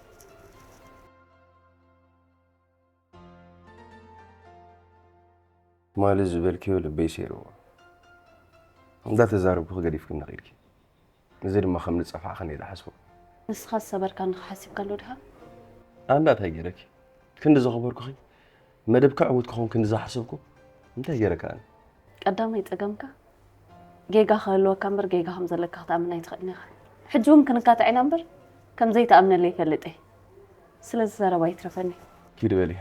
ትማሊ ዝበልክዮ ልበይ ሰይርዎ። እንዳተዛረብኩኺ ገዲፍክኒ ኸይድኪ። እዚ ድማ ከም ዝጸፋዕኽኒ እየ ዝሓስቦ። ንስኻ ዝሰበርካኒ ኸ ሓሲብካሉ ድኻ? ኣንዳ እንታይ ገይረኪ? ክንዲ ዘኽበርኩኺ መደብ ከዕውት ክኸውን ክንዲ ዝሓሰብኩ እንታይ ገይረ ከኣኒ? ቀዳማይ ጸገምካ ጌጋ ክህልወካ እምበር ጌጋ ከም ዘለካ ክትኣምን ኣይትኽእልን ኢኻ። ሕጂ እውን ክንካታዕ ኢና እምበር ከም ዘይትኣምነለይ ይፈልጥ እየ። ስለዚ ዘረባ ይትረፈኒ። ኪድ በሊ።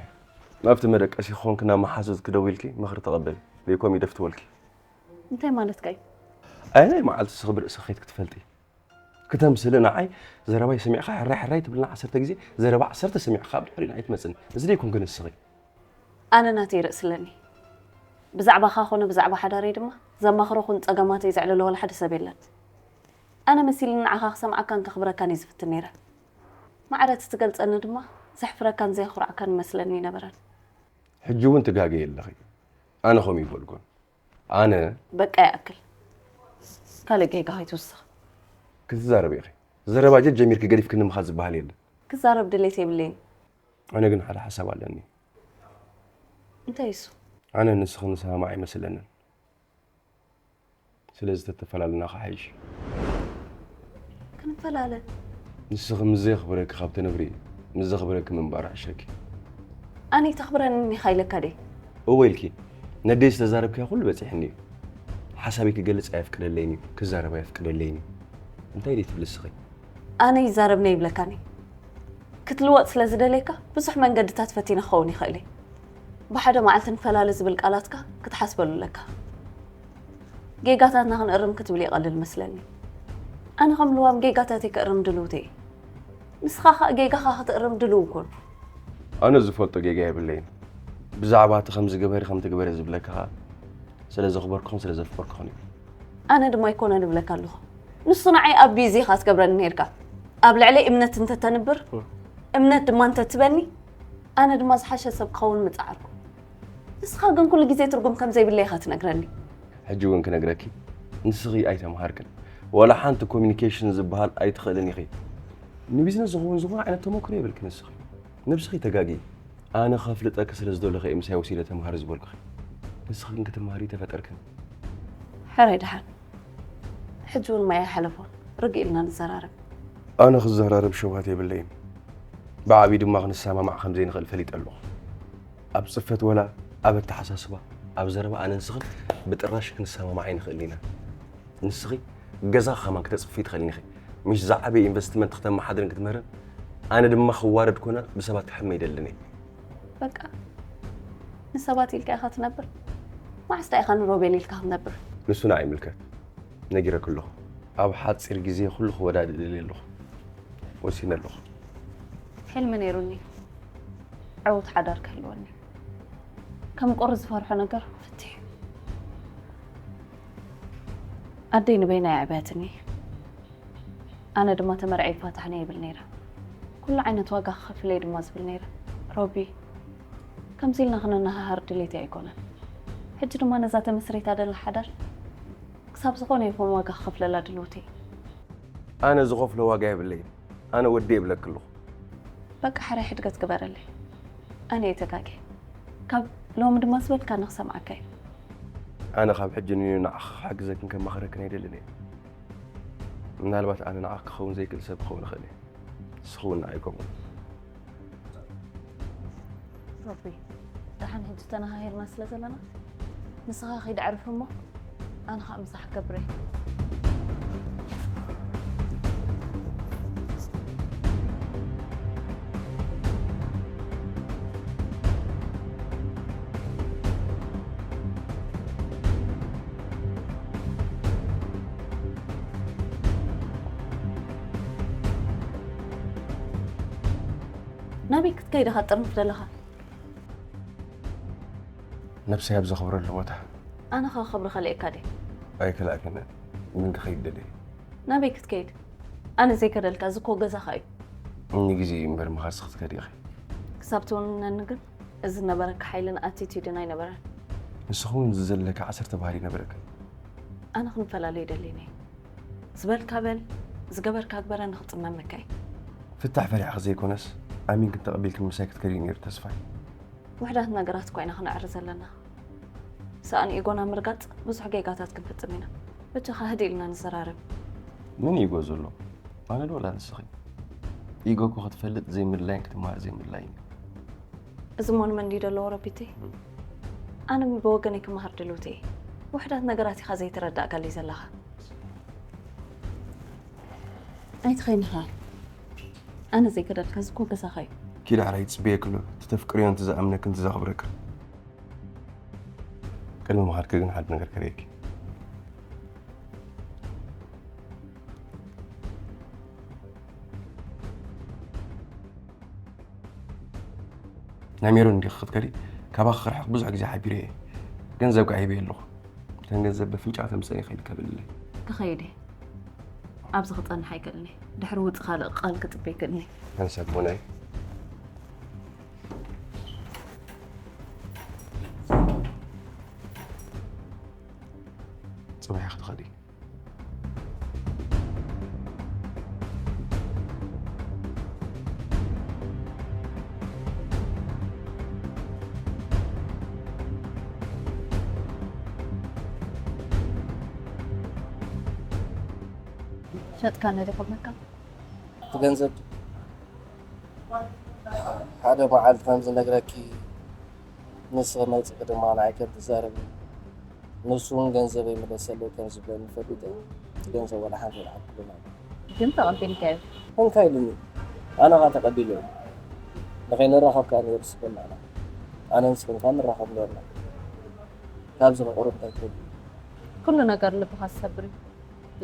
ናብቲ መደቀሲ ክኾንኪ ናብ መሓዙትኪ ደዊልኪ ምኽሪ ተቐበሊ። ዘይኮም ይደፍትወልኪ። እንታይ ማለትካ እዩ? ኣየናይ መዓልቲ ስኺ ብርእስኺ ኬድኪ ትፈልጢ? ክተምስሊ ንዓይ ዘረባይ ሰሚዕኻ ሕራይ ሕራይ ትብልና ዓሰርተ ግዜ ዘረባ ዓሰርተ ሰሚዕኻ ኣብ ድሕሪና ኣይትመጽን። እዚ ደይኮንኪ ንስኺ። ኣነ ናተይ ርእሲ ኣለኒ። ብዛዕባኻ ኮነ ብዛዕባ ሓዳረይ ድማ ዘማኽሮ ኩን ጸገማተይ ዘዕልሎ ዋላ ሓደ ሰብ የለን። ኣነ መሲልኒ ንዓኻ ክሰምዓካን ከኽብረካን እየ ዝፍትን ነይረ። ማዕረ እቲ ትገልጸኒ ድማ ዘሕፍረካን ዘየኹርዓካን ይመስለኒ ኣይነበረን። ሕጂ እውን ትጋገዪ ኣለኺ። ኣነ ከምኡ ኣይበልኩን። ኣነ በቃ ይኣክል። ካልእ ጌጋ ከይትውስኽ። ክትዛረቢ ኢኺ። ዘረባ ጀጀሚርኪ ገዲፍክኒ ምኻድ ዝበሃል የለን። ክዛረብ ድሌት የብለይን። ኣነ ግን ሓደ ሓሳብ ኣለኒ። እንታይ እሱ? ኣነ ንስኺ ንሰማማዕ ኣይመስለንን። ስለዚ ተተፈላለና ክሓይሽ። ክንፈላለ? ንስኺ ምስ ዘየኽብረኪ ካብ ተነብሪ ምስ ዘኽብረኪ ምንባር ይሕሸኪ። ኣነይ ተኽብረኒ ኢኻ ኢለካ ድየ? እወ ኢልኪ። ነደይ ዝተዛረብክያ ኩሉ በጺሕኒ እዩ። ሓሳበይ ክገልጽ ኣየፍቅደለይን እዩ፣ ክዛረብ ኣየፍቅደለይን እዩ። እንታይ ድዩ ትብሊ እስኺ? ኣነ ይዛረብኒ ኣይብለካን እየ። ክትልወጥ ስለ ዝደለየካ ብዙሕ መንገድታት ፈቲነ ክኸውን ይኽእል እየ። ብሓደ መዓልቲ ንፈላለ ዝብል ቃላትካ ክትሓስበሉ ኣለካ። ጌጋታትና ክንእርም ክትብል ይቐልል መስለኒ። ኣነ ከም ልዋም ጌጋታተይ ክእርም ድልውቲ እየ። ንስኻ ኸኣ ጌጋኻ ክትእርም ድልው ኩን። ኣነ ዝፈልጦ ጌጋ የብለይን። ብዛዕባ እቲ ከምዚ ግበሪ ከምቲ ግበሪ ዝብለካ ኸኣ ስለ ዘኽበርኩኽን ስለ ዘፍቀርኩኽን እዩ። ኣነ ድማ ኣይኮነን እብለካ ኣለኹ። ንሱ ንዓይ ኣቢዩዝ ኢኻ ትገብረኒ ኔርካ። ኣብ ልዕለይ እምነት እንተተንብር፣ እምነት ድማ እንተትበኒ፣ ኣነ ድማ ዝሓሸ ሰብ ክኸውን ምጸዓርኩ። ንስኻ ግን ኩሉ ግዜ ትርጉም ከም ዘይብለይ ኢኻ ትነግረኒ። ሕጂ እውን ክነግረኪ፣ ንስኺ ኣይተምሃርክን። ዋላ ሓንቲ ኮሚኒኬሽን ዝበሃል ኣይትኽእልን ኢኺ። ንቢዝነስ ዝኸውን ዝኾነ ዓይነት ተመክሮ የብልክን ንስኺ። ነብስኺ ተጋግዪ። ኣነ ከፍልጠኪ ስለ ዝደለኹ እየ ምሳይ ወሲደ ተምሃሪ ዝበልኩኺ። ንስኺ ግን ክትምሃሪ ኣይተፈጠርክን። ሕራይ ደሓን። ሕጂ እውን ማይ ኣይሓለፎን። ርግእ ኢልና ንዘራረብ። ኣነ ክዘራረብ ሸውሃት የብለይን። ብዓብዪ ድማ ክንሰማማዕ ከም ዘይንኽእል ፈሊጠ ኣለኹ። ኣብ ጽፈት ወላ ኣብ ኣተሓሳስባ፣ ኣብ ዘረባ ኣነ ንስኽን ብጥራሽ ክንሰማማዕ ኣይንኽእልን ኢና። ንስኺ ገዛ ከማን ክተጽፍፊ ትኽእልን ኢኺ። ምሽ ዝዓበየ ኢንቨስትመንት ክተመሓድርን ክትምህርን፣ ኣነ ድማ ክዋረድ ኮነ ብሰባት ክሕመ ኣይደልን እየ። በቃ ንሰባት ኢልካ ኢኻ ትነብር? መዓስ ደኣ ኢኻ ንሮቤል ኢልካ ክትነብር? ንሱ ንዓይ ይምልከት። ነጊረኪ ኣለኹ። ኣብ ሓጺር ግዜ ኩሉ ክወዳድእ ደልየ ኣለኹ። ወሲነ ኣለኹ። ሕልሚ ነይሩኒ። ዕዉት ሓዳር ክህልወኒ። ከም ቁሪ ዝፈርሖ ነገር ፍትሕ እዩ። ኣደይ ንበይና የዕብያትኒ። ኣነ ድማ ተመርዐ ይፋታሕኒ ይብል ነይረ። ኩሉ ዓይነት ዋጋ ክኸፍል እየ ድማ ዝብል ነይረ። ሮቢ፣ ከምዚ ኢልና ክንነሃሃር ድሌተይ ኣይኮነን። ሕጂ ድማ ነዛ ተመስሪታ ደላ ሓዳር ክሳብ ዝኾነ ይኹን ዋጋ ክኸፍለላ ድልውቲ። ኣነ ዝኸፍሎ ዋጋ የብለይን። ኣነ ወዲ የብለኪ ኣለኹ። በቃ ሕራይ ሕድገት ግበረለይ። ኣነ እየ ተጋግየ። ካብ ሎሚ ድማ ዝበልካኒ ክሰምዓካ እዩ። ኣነ ካብ ሕጂ ንዩ ንዓኺ ክሕግዘክን ከማኽረክን ኣይደልን እየ። ምናልባት ኣነ ንዓኺ ክኸውን ዘይክእል ሰብ ክኸውን እኽእል እየ። ንስኺ እውን ንዓይ ከምኡ። ሮቢ፣ ደሓን ሕጂ ተነሃሂርና ስለ ዘለና፣ ንስኻ ኺድ ኣዕርፍ እሞ፣ ኣነ ኸኣ ምሳሕ ክገብር እየ። ናበይ ክትከይድ ኢኻ ትጥርንፍ ዘለኻ? ነብሰይ ኣብ ዘኽብረሉ ቦታ። ኣነ ኸ ክብሪ ከልኤካ ድየ? ኣይከላእክን፣ ግን ክኸይድ ደልየ። ናበይ ክትከይድ? ኣነ ዘይከደልካ፣ እዚ እኮ ገዛኻ እዩ። ንግዜ እዩ እምበር፣ ምኻድሲ ክትከዲ ኢኺ። ክሳብ ትውንነኒ ግን፣ እዚ ዝነበረካ ሓይልን ኣቲቲዩድን ኣይነበረን። ንስኺ እውን እዚ ዘለካ ዓሰርተ ባህሪ ነበረካ። ኣነ ክንፈላለ ኣይደልን እየ። ዝበልካ በል፣ ዝገበርካ ግበረ፣ ንኽጽመመካ እዩ። ፍታሕ ፈሪሕኺ ዘይኮነስ፣ ኣሚንክን ተቐቢልክን ምሳይ ክትከዲ እዩ ነይሩ ተስፋይ። ውሑዳት ነገራት እኳ ኢና ክነዕሪ ዘለና። ሰኣን ኢጎና ምርጋጽ ብዙሕ ጌጋታት ክንፍጽም ኢና። በጃኻ ህድእ ኢልና ንዘራረብ። መን ኢጎ ዘሎ? ኣነ ዶ ወላ ንስኺ? ኢጎ እኮ ክትፈልጥ ዘይምድላይን ክትመሃር ዘይምድላይን እዩ። እዚ ሞንመንዲ ደሎ ረቢቲ? እም። ኣነ ብወገነይ ክመሃር ድልውቲ እየ። ውሑዳት ነገራት ኢኻ ዘይተረዳእካለይ ዘለኻ። ኣይትኸይንኻ። ኣነ ዘይከዳልካ፣ እዚ እኮ ገዛኻ እዩ። ኪድ ሕራይ ይጽበየኪ ኣሎ። እቲ ተፍቅርዮን እቲ ዝኣምነክን እቲ ዘኽብረክን። ቅድሚ ምኻድኪ ግን ሓደ ነገር ከርእየኪ። ናይ ሜሮን እንዲኺ ክትከዲ፣ ካባኺ ክርሕቕ ብዙሕ ግዜ ሓቢረ እየ። ገንዘብ ከኣ ሂበ ኣለኹ። እተን ገንዘብ በፍንጫ ተምጽእን ኢኺ ኢልካ በልለይ። ክኸይድ እየ። ኣብዚ ክጸንሕ ኣይክእልን እየ። ድሕሪ ውጽእ ካልእ ቃል ክጽበ ኣይክእልን እየ። ሓንሳብ ሞናይ። ጽባሕ ክትኸዲ። ሸጥካ ነዲ ክብለካ። እቲ ገንዘብ ሓደ መዓልቲ ከም ዝነግረኪ፣ ንስኺ መጺኺ ድማ ንዓይ ከም ትዛረቢ፣ ንሱ እውን ገንዘበይ ምለሰለይ ከም ዝብለኒ ፈሊጠ፣ እቲ ገንዘብ ዋላ ሓንቲ ኣይለዓልኩሉን ኣነ። ግን ተቐቢልካዮ? እንታይ ኢሉኒ? ኣነ ኸኣ ተቐቢለዮ። ንኸይንራኸብ ከኣ ነይሩ ስምምዕና። ኣነን ንስኽን ከኣ ንራኸብ ኔርና። ካብዚ ንቑሩብ እንታይ ትብሊ? ኩሉ ነገር ልብኻ ዝሰብር እዩ።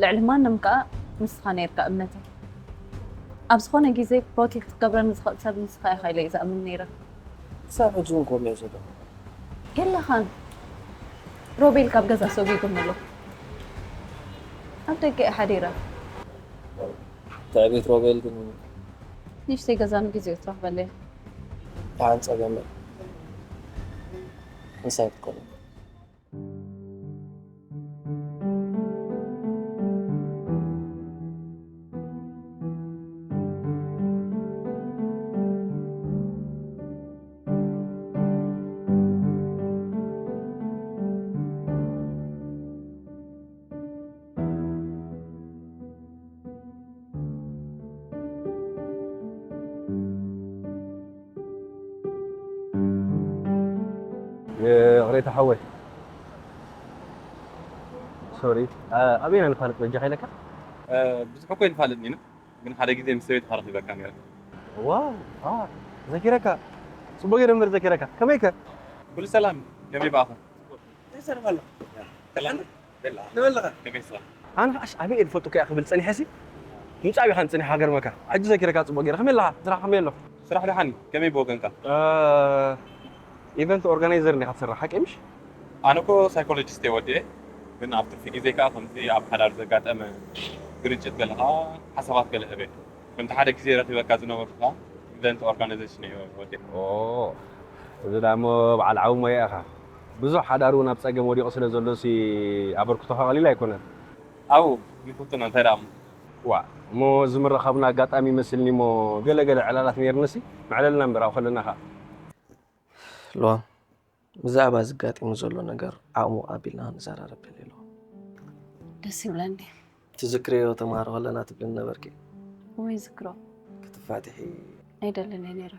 ልዕሊ ማንም ከኣ ንስኻ ኔርካ እምነተይ። ኣብ ዝኾነ ግዜ ፕሮቴክት ክገብረኒ ዝኽእል ሰብ ንስኻ ኢኻ ኢለ እየ ዝኣምን ነይረ። ክሳብ ሕጂ እውን ከምኡ እየ ዘለኹ። የለኻን። ሮቤል ካብ ገዛ ሰጒጉኒ ኣሎ። ኣብ ደገ እየ ሓዲረ። ትዕቢት ሮቤል ግን ንእሽተይ ገዛ ንግዜኡ ትረኽበለይ። ተሓንጸበ እምበር ምሳይ ክትኮኒ። ይቕሬታ ሓወይ። ሶሪ። ኣበይና ንፋለጥ በጃኻ ኢለካ? ብዙሕ እኮ ይንፋለጥ ኢና፣ ግን ሓደ ግዜ ምስ ሰበይትኻ ረኺበካ ነይረ። ዋው፣ አ፣ ዘኪረካ። ጽቡቅ ገይረ እምበር ዘኪረካ። ከመይከ? ኩሉ ሰላም፣ ከመይ በኣኻ? እንታይ ትሰርሕ ኣለኻ? ሰላም። ንበለኻ? ከመይ ሰላም? ኣነ ከኣሽ ኣበይ እየ ዝፈልጡካ እያ ክብል ጸኒሐ ሲ። ምጻእ ኢኻ ንጽኒሕ ሃገር መካ። ሕጂ ዘኪረካ ጽቡቅ ገይረ። ከመይ ኣለኻ? ስራሕ ከመይ ኣሎ? ስራሕ ደሓን እዩ። ከመይ ብወገንካ? ኢቨንት ኦርጋናይዘር እንዲኻ ትሰርሕ ሓቂ ምሽ? ኣነ እኮ ሳይኮሎጂስት እየ ወዲኤ፣ ግን ኣብ ትርፊ ግዜ ከዓ ከምዚ ኣብ ሓዳር ዘጋጠመ ግርጭት ገለ ከዓ ሓሳባት ገለ ህበ። ከምቲ ሓደ ግዜ ረኺበካ ዝነበርኩ ከዓ ኢቨንት ኦርጋናይዜሽን እየ ወዲኤ። ኦ፣ እዚ ዳሞ በዓል ዓቢ ሞያ ኢኻ። ብዙሕ ሓዳር እውን ኣብ ጸገም ወዲቑ ስለ ዘሎ ሲ ኣበርክቶኻ ቀሊል ኣይኮነን። ኣብኡ ይፍትኖ እንታይ ደኣ እሞ። ዋ፣ እሞ እዚ ምርኻብና ኣጋጣሚ ይመስልኒ እሞ ገለ ገለ ዕላላት ነይርንሲ ምዕለልና እምበር ኣብኡ ከለና ኸኣ። ልዋም፣ ብዛዕባ እዚ ኣጋጢሙ ዘሎ ነገር ዓቕሙ ኣቢልና ክንዘራረብ ደልየ ኣለኹ። ደስ ይብለኒ። ትዝክርዮ ተምሃሮ ከለና ትብልን ነበርኪ። ወይ ዝክሮ። ክትፋትሒ ኣይደልን እየ ነይረ።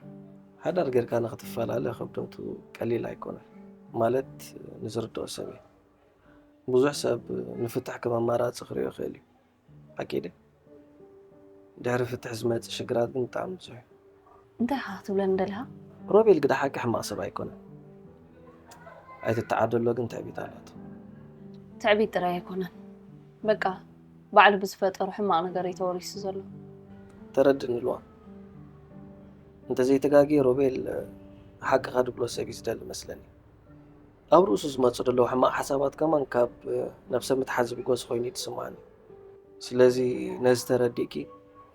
ሓዳር ጌርካ ንክትፈላለ ክብደቱ ቀሊል ኣይኮነን። ማለት ንዝርድኦ ሰብ እዩ። ብዙሕ ሰብ ንፍትሕ ከም ኣማራፂ ክሪኦ ይኽእል እዩ። ኣኪደ ድሕሪ ፍትሕ ዝመፅእ ሽግራት ግን ብጣዕሚ ብዙሕ እዩ። እንታይ ኢኻ ክትብለኒ ደሊኻ? ሮቤል ግዳ ሓቂ ሕማቕ ሰብ ኣይኮነን። ኣይትተዓደሎ ግን ትዕቢት ኣላቶ። ትዕቢት ጥራይ ኣይኮነን። በቃ ባዕሉ ብዝፈጠሮ ሕማቕ ነገር እዩ ተወሪሱ ዘሎ። ተረድእኒ ልዋም። እንተዘይተጋግየ ሮቤል ሓቅኻ ድብሎ ሰብ እዩ ዝደሊ መስለኒ። ኣብ ርእሱ ዝመፁ ዘለዉ ሕማቕ ሓሳባት ከማን ካብ ነብሰ ምትሓት ዝብገሱ ኮይኑ እዩ ዝስምዓኒ። ስለዚ ነዚ ተረዲእኪ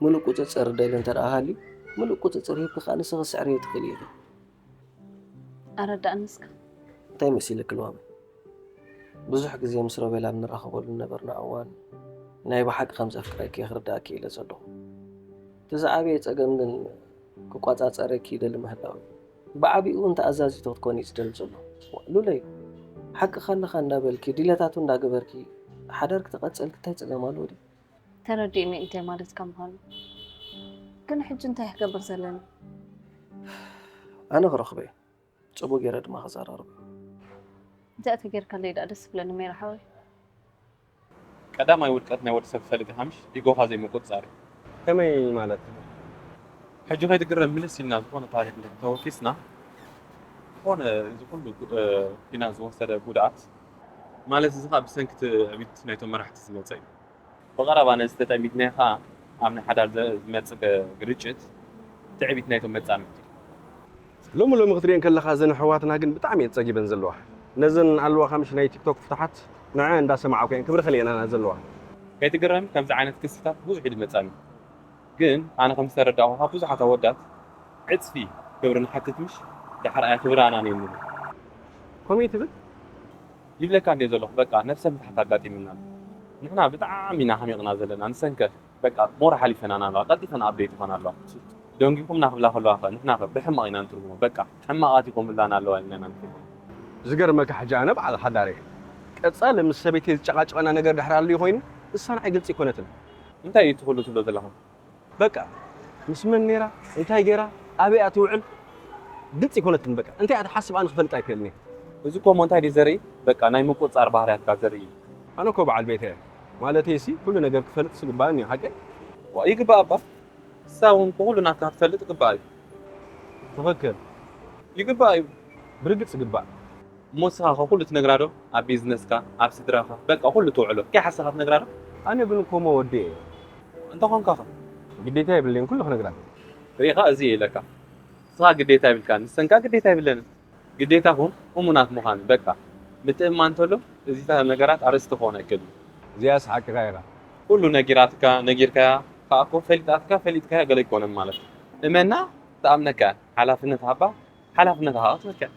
ምሉእ ቁፅፅር ደሊ እንተ ደኣ ሃልዩ ምሉእ ቁፅፅር ሂብኪ ከዓ ንስኺ ስዕርዮ ትኽእሊ ኢኺ። ኣረዳእኒ እስከ። እንታይ መሲልኪ ልዋም? ብዙሕ ግዜ ምስ ሮቤል ኣብ ንራኸበሉ ዝነበርና እዋን ናይ ብሓቂ ከም ዘፍቅረኪ ክርዳእኪ ኢለ ዘለኹ። እቲ ዝዓበየ ጸገም ግን ክቆጻጸረኪ ይደሊ ምህላው እዩ። ብዓቢኡ እንተ ኣዛዚቶ ክትኮኒ እዩ ዝደሊ ዘሎ። ሉለይ፣ ሓቅኻ ኣለኻ እንዳበልኪ ድሌታቱ እንዳገበርኪ ሓዳር ክተቐጸልኪ እንታይ ጸገም ኣለዎ ድዩ? ተረዲእኒ እንታይ ማለትካ ምዃኑ። ግን ሕጂ እንታይ ክገብር ዘለኒ? ኣነ ክረኽቦ እየ። ጽቡቕ ገይረ ድማ ክዘራረቦ። እንታይ ተጌርካለይ ደኣ ደስ ይብለኒ ሜራ ሓወይ። ቀዳማይ ውድቀት ናይ ወዲ ሰብ ትፈልጥ ኢኻ ምሽ? ኢጎኻ ዘይምቁጽጻር እዩ። ከመይ ማለት? ሕጂ ከይትግረም ምልስ ኢልና ዝኾነ ታሪኽ እንድሕር ተወኪስና ዝኾነ እዚ ኩሉ ኩናት ዝወሰደ ጉድኣት ማለት እዚ ከዓ ብሰንኪ ትዕቢት ናይቶም መራሕቲ ዝመፀ እዩ። ብቐረባ ነዚ ተጠሚትናዮ ከዓ ኣብ ናይ ሓዳር ዝመፅእ ግርጭት ትዕቢት ናይቶም መፃምድቲ እዩ። ሎሚ ሎሚ ክትሪኤን ከለኻ እዘን ኣሕዋትና ግን ብጣዕሚ እየን ፀጊበን ዘለዋ። ነዘን ኣለዋ ከምሽ ናይ ቲክቶክ ፍትሓት ንዐ እንዳሰማዕኩ እየን ክብሪ ከሊአናና ዘለዋ። ከይትግረም ከምዚ ዓይነት ክስታት ብዙሕ እዩ ዝመፃኒ። ግን ኣነ ከም ዝተረዳእኹ ካብ ብዙሓት ኣወዳት ዕፅፊ ክብሪ ንሓትት ምሽ ድሓር ኣያ ክብሪ ኣናንየኒ። ከምኡ ትብል? ይብለካ እንደ ዘለኹ በቃ ነብሰ ምትሓት ኣጋጢምና ኣሎ። ንሕና ብጣዕሚ ኢና ሓሚቕና ዘለና ንሰንከ በቃ ሞራ ሓሊፈናና ኣለዋ ቀልጢፈን ኣፕዴት ይኾና ኣለዋ። ደንጊኹምና ክብላ ከለዋ ኸ ንሕና ኸ ብሕማቕ ኢና ንትርጉሞ በቃ ሕማቓት ኢኹም ምላና ኣለዋ ኢልና ኢና ንትርጉሞ። ዝገርመካ ሕጂ ኣነ በዓል ሓዳር እየ። ቀጻሊ ምስ ሰበይተይ ዝጨቓጨቐና ነገር ድሕር ኣልዩ ኮይኑ እሳ ንዓይ ግልፂ ኣይኮነትን። እንታይ እዩ እቲ ኩሉ ትብሎ ዘለኻ? በቃ ምስ መን ነይራ እንታይ ገይራ ኣበይ እያ ትውዕል ግልፂ ኣይኮነትን። በቃ እንታይ እያ ትሓስብ ኣነ ክፈልጥ ኣይክእልን እየ። እዚ እኮ እሞ እንታይ ድዩ ዘርኢ? በቃ ናይ ምቁፅፃር ባህርያትካ ዘርኢ እዩ። ኣነ እኮ በዓል ቤት እየ ማለተይ ሲ ኩሉ ነገር ክፈልጥ ዝግባእኒ እዩ ሓቀይ? ዋ ይግባእ እባ ንሳ እውን እኮ ኩሉ ናትካ ክትፈልጥ ይግባእ እዩ። ትኽክል። ይግባእ እዩ። ብርግፅ ይግባእ። እሞ ንስኻ ኸ ኩሉ ትነግራ ዶ? ኣብ ቢዝነስካ፣ ኣብ ስድራኻ፣ በቃ ኩሉ ተውዕሎ ከይሓሰኻ ትነግራ ዶ? ኣነ ግን እኮ እሞ ወዲ እየ። እንተኾንካ ኸ? ግዴታ የብለይን ኩሉ ክነግራ። ርኢኻ እዚ እየ ኢለካ። ንስኻ ግዴታ የብልካን ንሰን ከኣ ግዴታ የብለንን። ግዴታኹም እሙናት ምዃን በቃ ምትእምማን እንተሎ እዚታት ነገራት ኣርእስቲ ክኾን ኣይክእልን እዩ። እዚኣስ ሓቅኻ ኢኻ። ኩሉ ነጊራትካ ነጊርካያ ከኣ እኮ ፈሊጣትካ ፈሊጥካያ ገለ ኣይኮነን ማለት እዩ። እመና ትኣምነካ እያ ሓላፍነት ሃባ ሓላፍነታ ከኣ ክትወስድ እያ።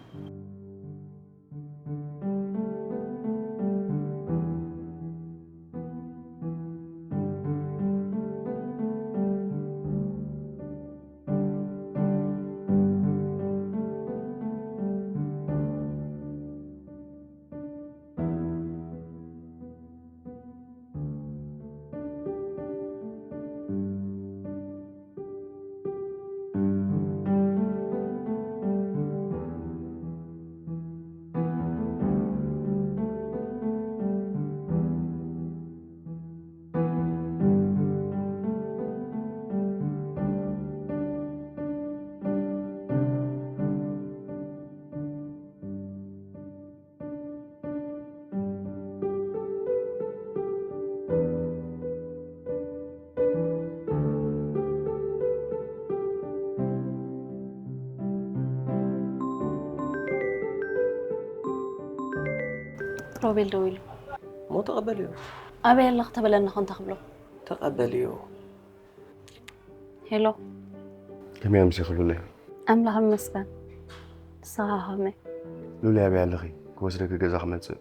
ሮቤል ደዊሉ። እሞ ተቐበልዮ። ኣበይ ኣለኽ ተበለና ኾን ተኽብሎ። ተቐበልዮ። ሄሎ። ከመይ ኣምሲኽሉለይ? ኣምላኽ ይመስገን። ንስኻ ኸመይ? ሉሊ ኣበይ ኣለኺ? ክወስደኪ ገዛ ክመጽእ።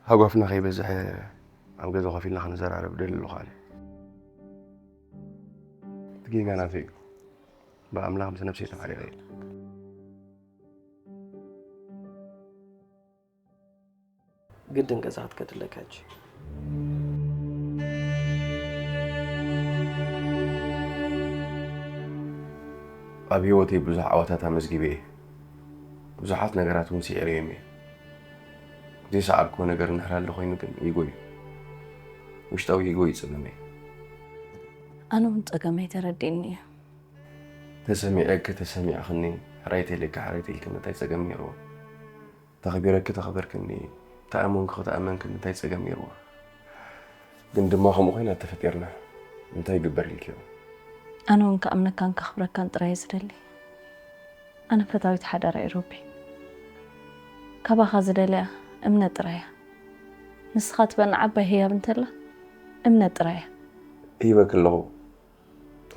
ሃጓፍና ከይበዝሐ ኣብ ገዛ ኮፍ ኢልና ክንዘራረብ ደሊ ኣለኹ ኣነ። እቲ ጌጋ ናተይ እዩ። ብኣምላኽ ምስ ነብሰይ ተፋሪቐ እየ። ግድን ገዛ ክትከድለካ ሕጂ። ኣብ ህይወተይ ብዙሕ ዓወታት ኣመዝጊበ እየ። ብዙሓት ነገራት እውን ስዒረዮም እየ። ዘይሰዓርክዎ ነገር እንድሕር ኣሎ ኮይኑ ግን ኢጎ እዩ። ውሽጣዊ ኢጎ እዩ ጸገመይ። ኣነ እውን ጸገመይ ተረዲእኒ እዩ። ተሰሚዐኪ ተሰሚዕኽኒ፣ ሕራይ ተይለኪ ሕራይ ተይልክኒ እንታይ ጸገም ነይርዎ? ተኸቢረኪ ተኸበርክኒ፣ ተኣመንኩ ተኣመንክኒ እንታይ ጸገም ነይርዎ? ግን ድማ ከምኡ ኮይና ተፈጢርና እንታይ ይግበር ኢልክዮ? ኣነ እውን ክኣምነካን ከኽብረካን ጥራይ እየ ዝደሊ። ኣነ ፈታዊት ሓዳር እየ ሮቢ። ካባኻ ዝደልያ እምነት ጥራይ እያ። ንስኻ ትበና ዓባይ ህያብ እንተላ እምነት ጥራይ እያ። ይበኪ ኣለኹ።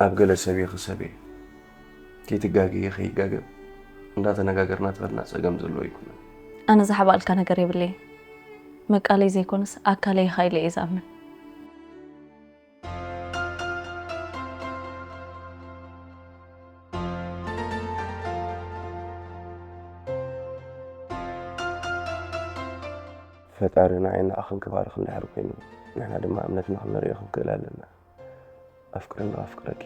ኣብ ገለ ሰብ እየ ክሰብ እየ። ከይትጋገየ ከይጋገ እንዳተነጋገርና ትኸድና ጸገም ዘለዎ ኣይኮነን። ኣነ ዝሓባልካ ነገር የብለይን። መቃለይ ዘይኮነስ ኣካለይ ኢኻ ኢለ እየ ዝኣምን። ፈጣሪ ንዓይ ንዓኽን ክባርኽ እንድሕር ኮይኑ ንሕና ድማ እምነትና ክንርእዮ ክንክእል ኣለና። ኣፍቅረኒ ኣፍቅረኪ።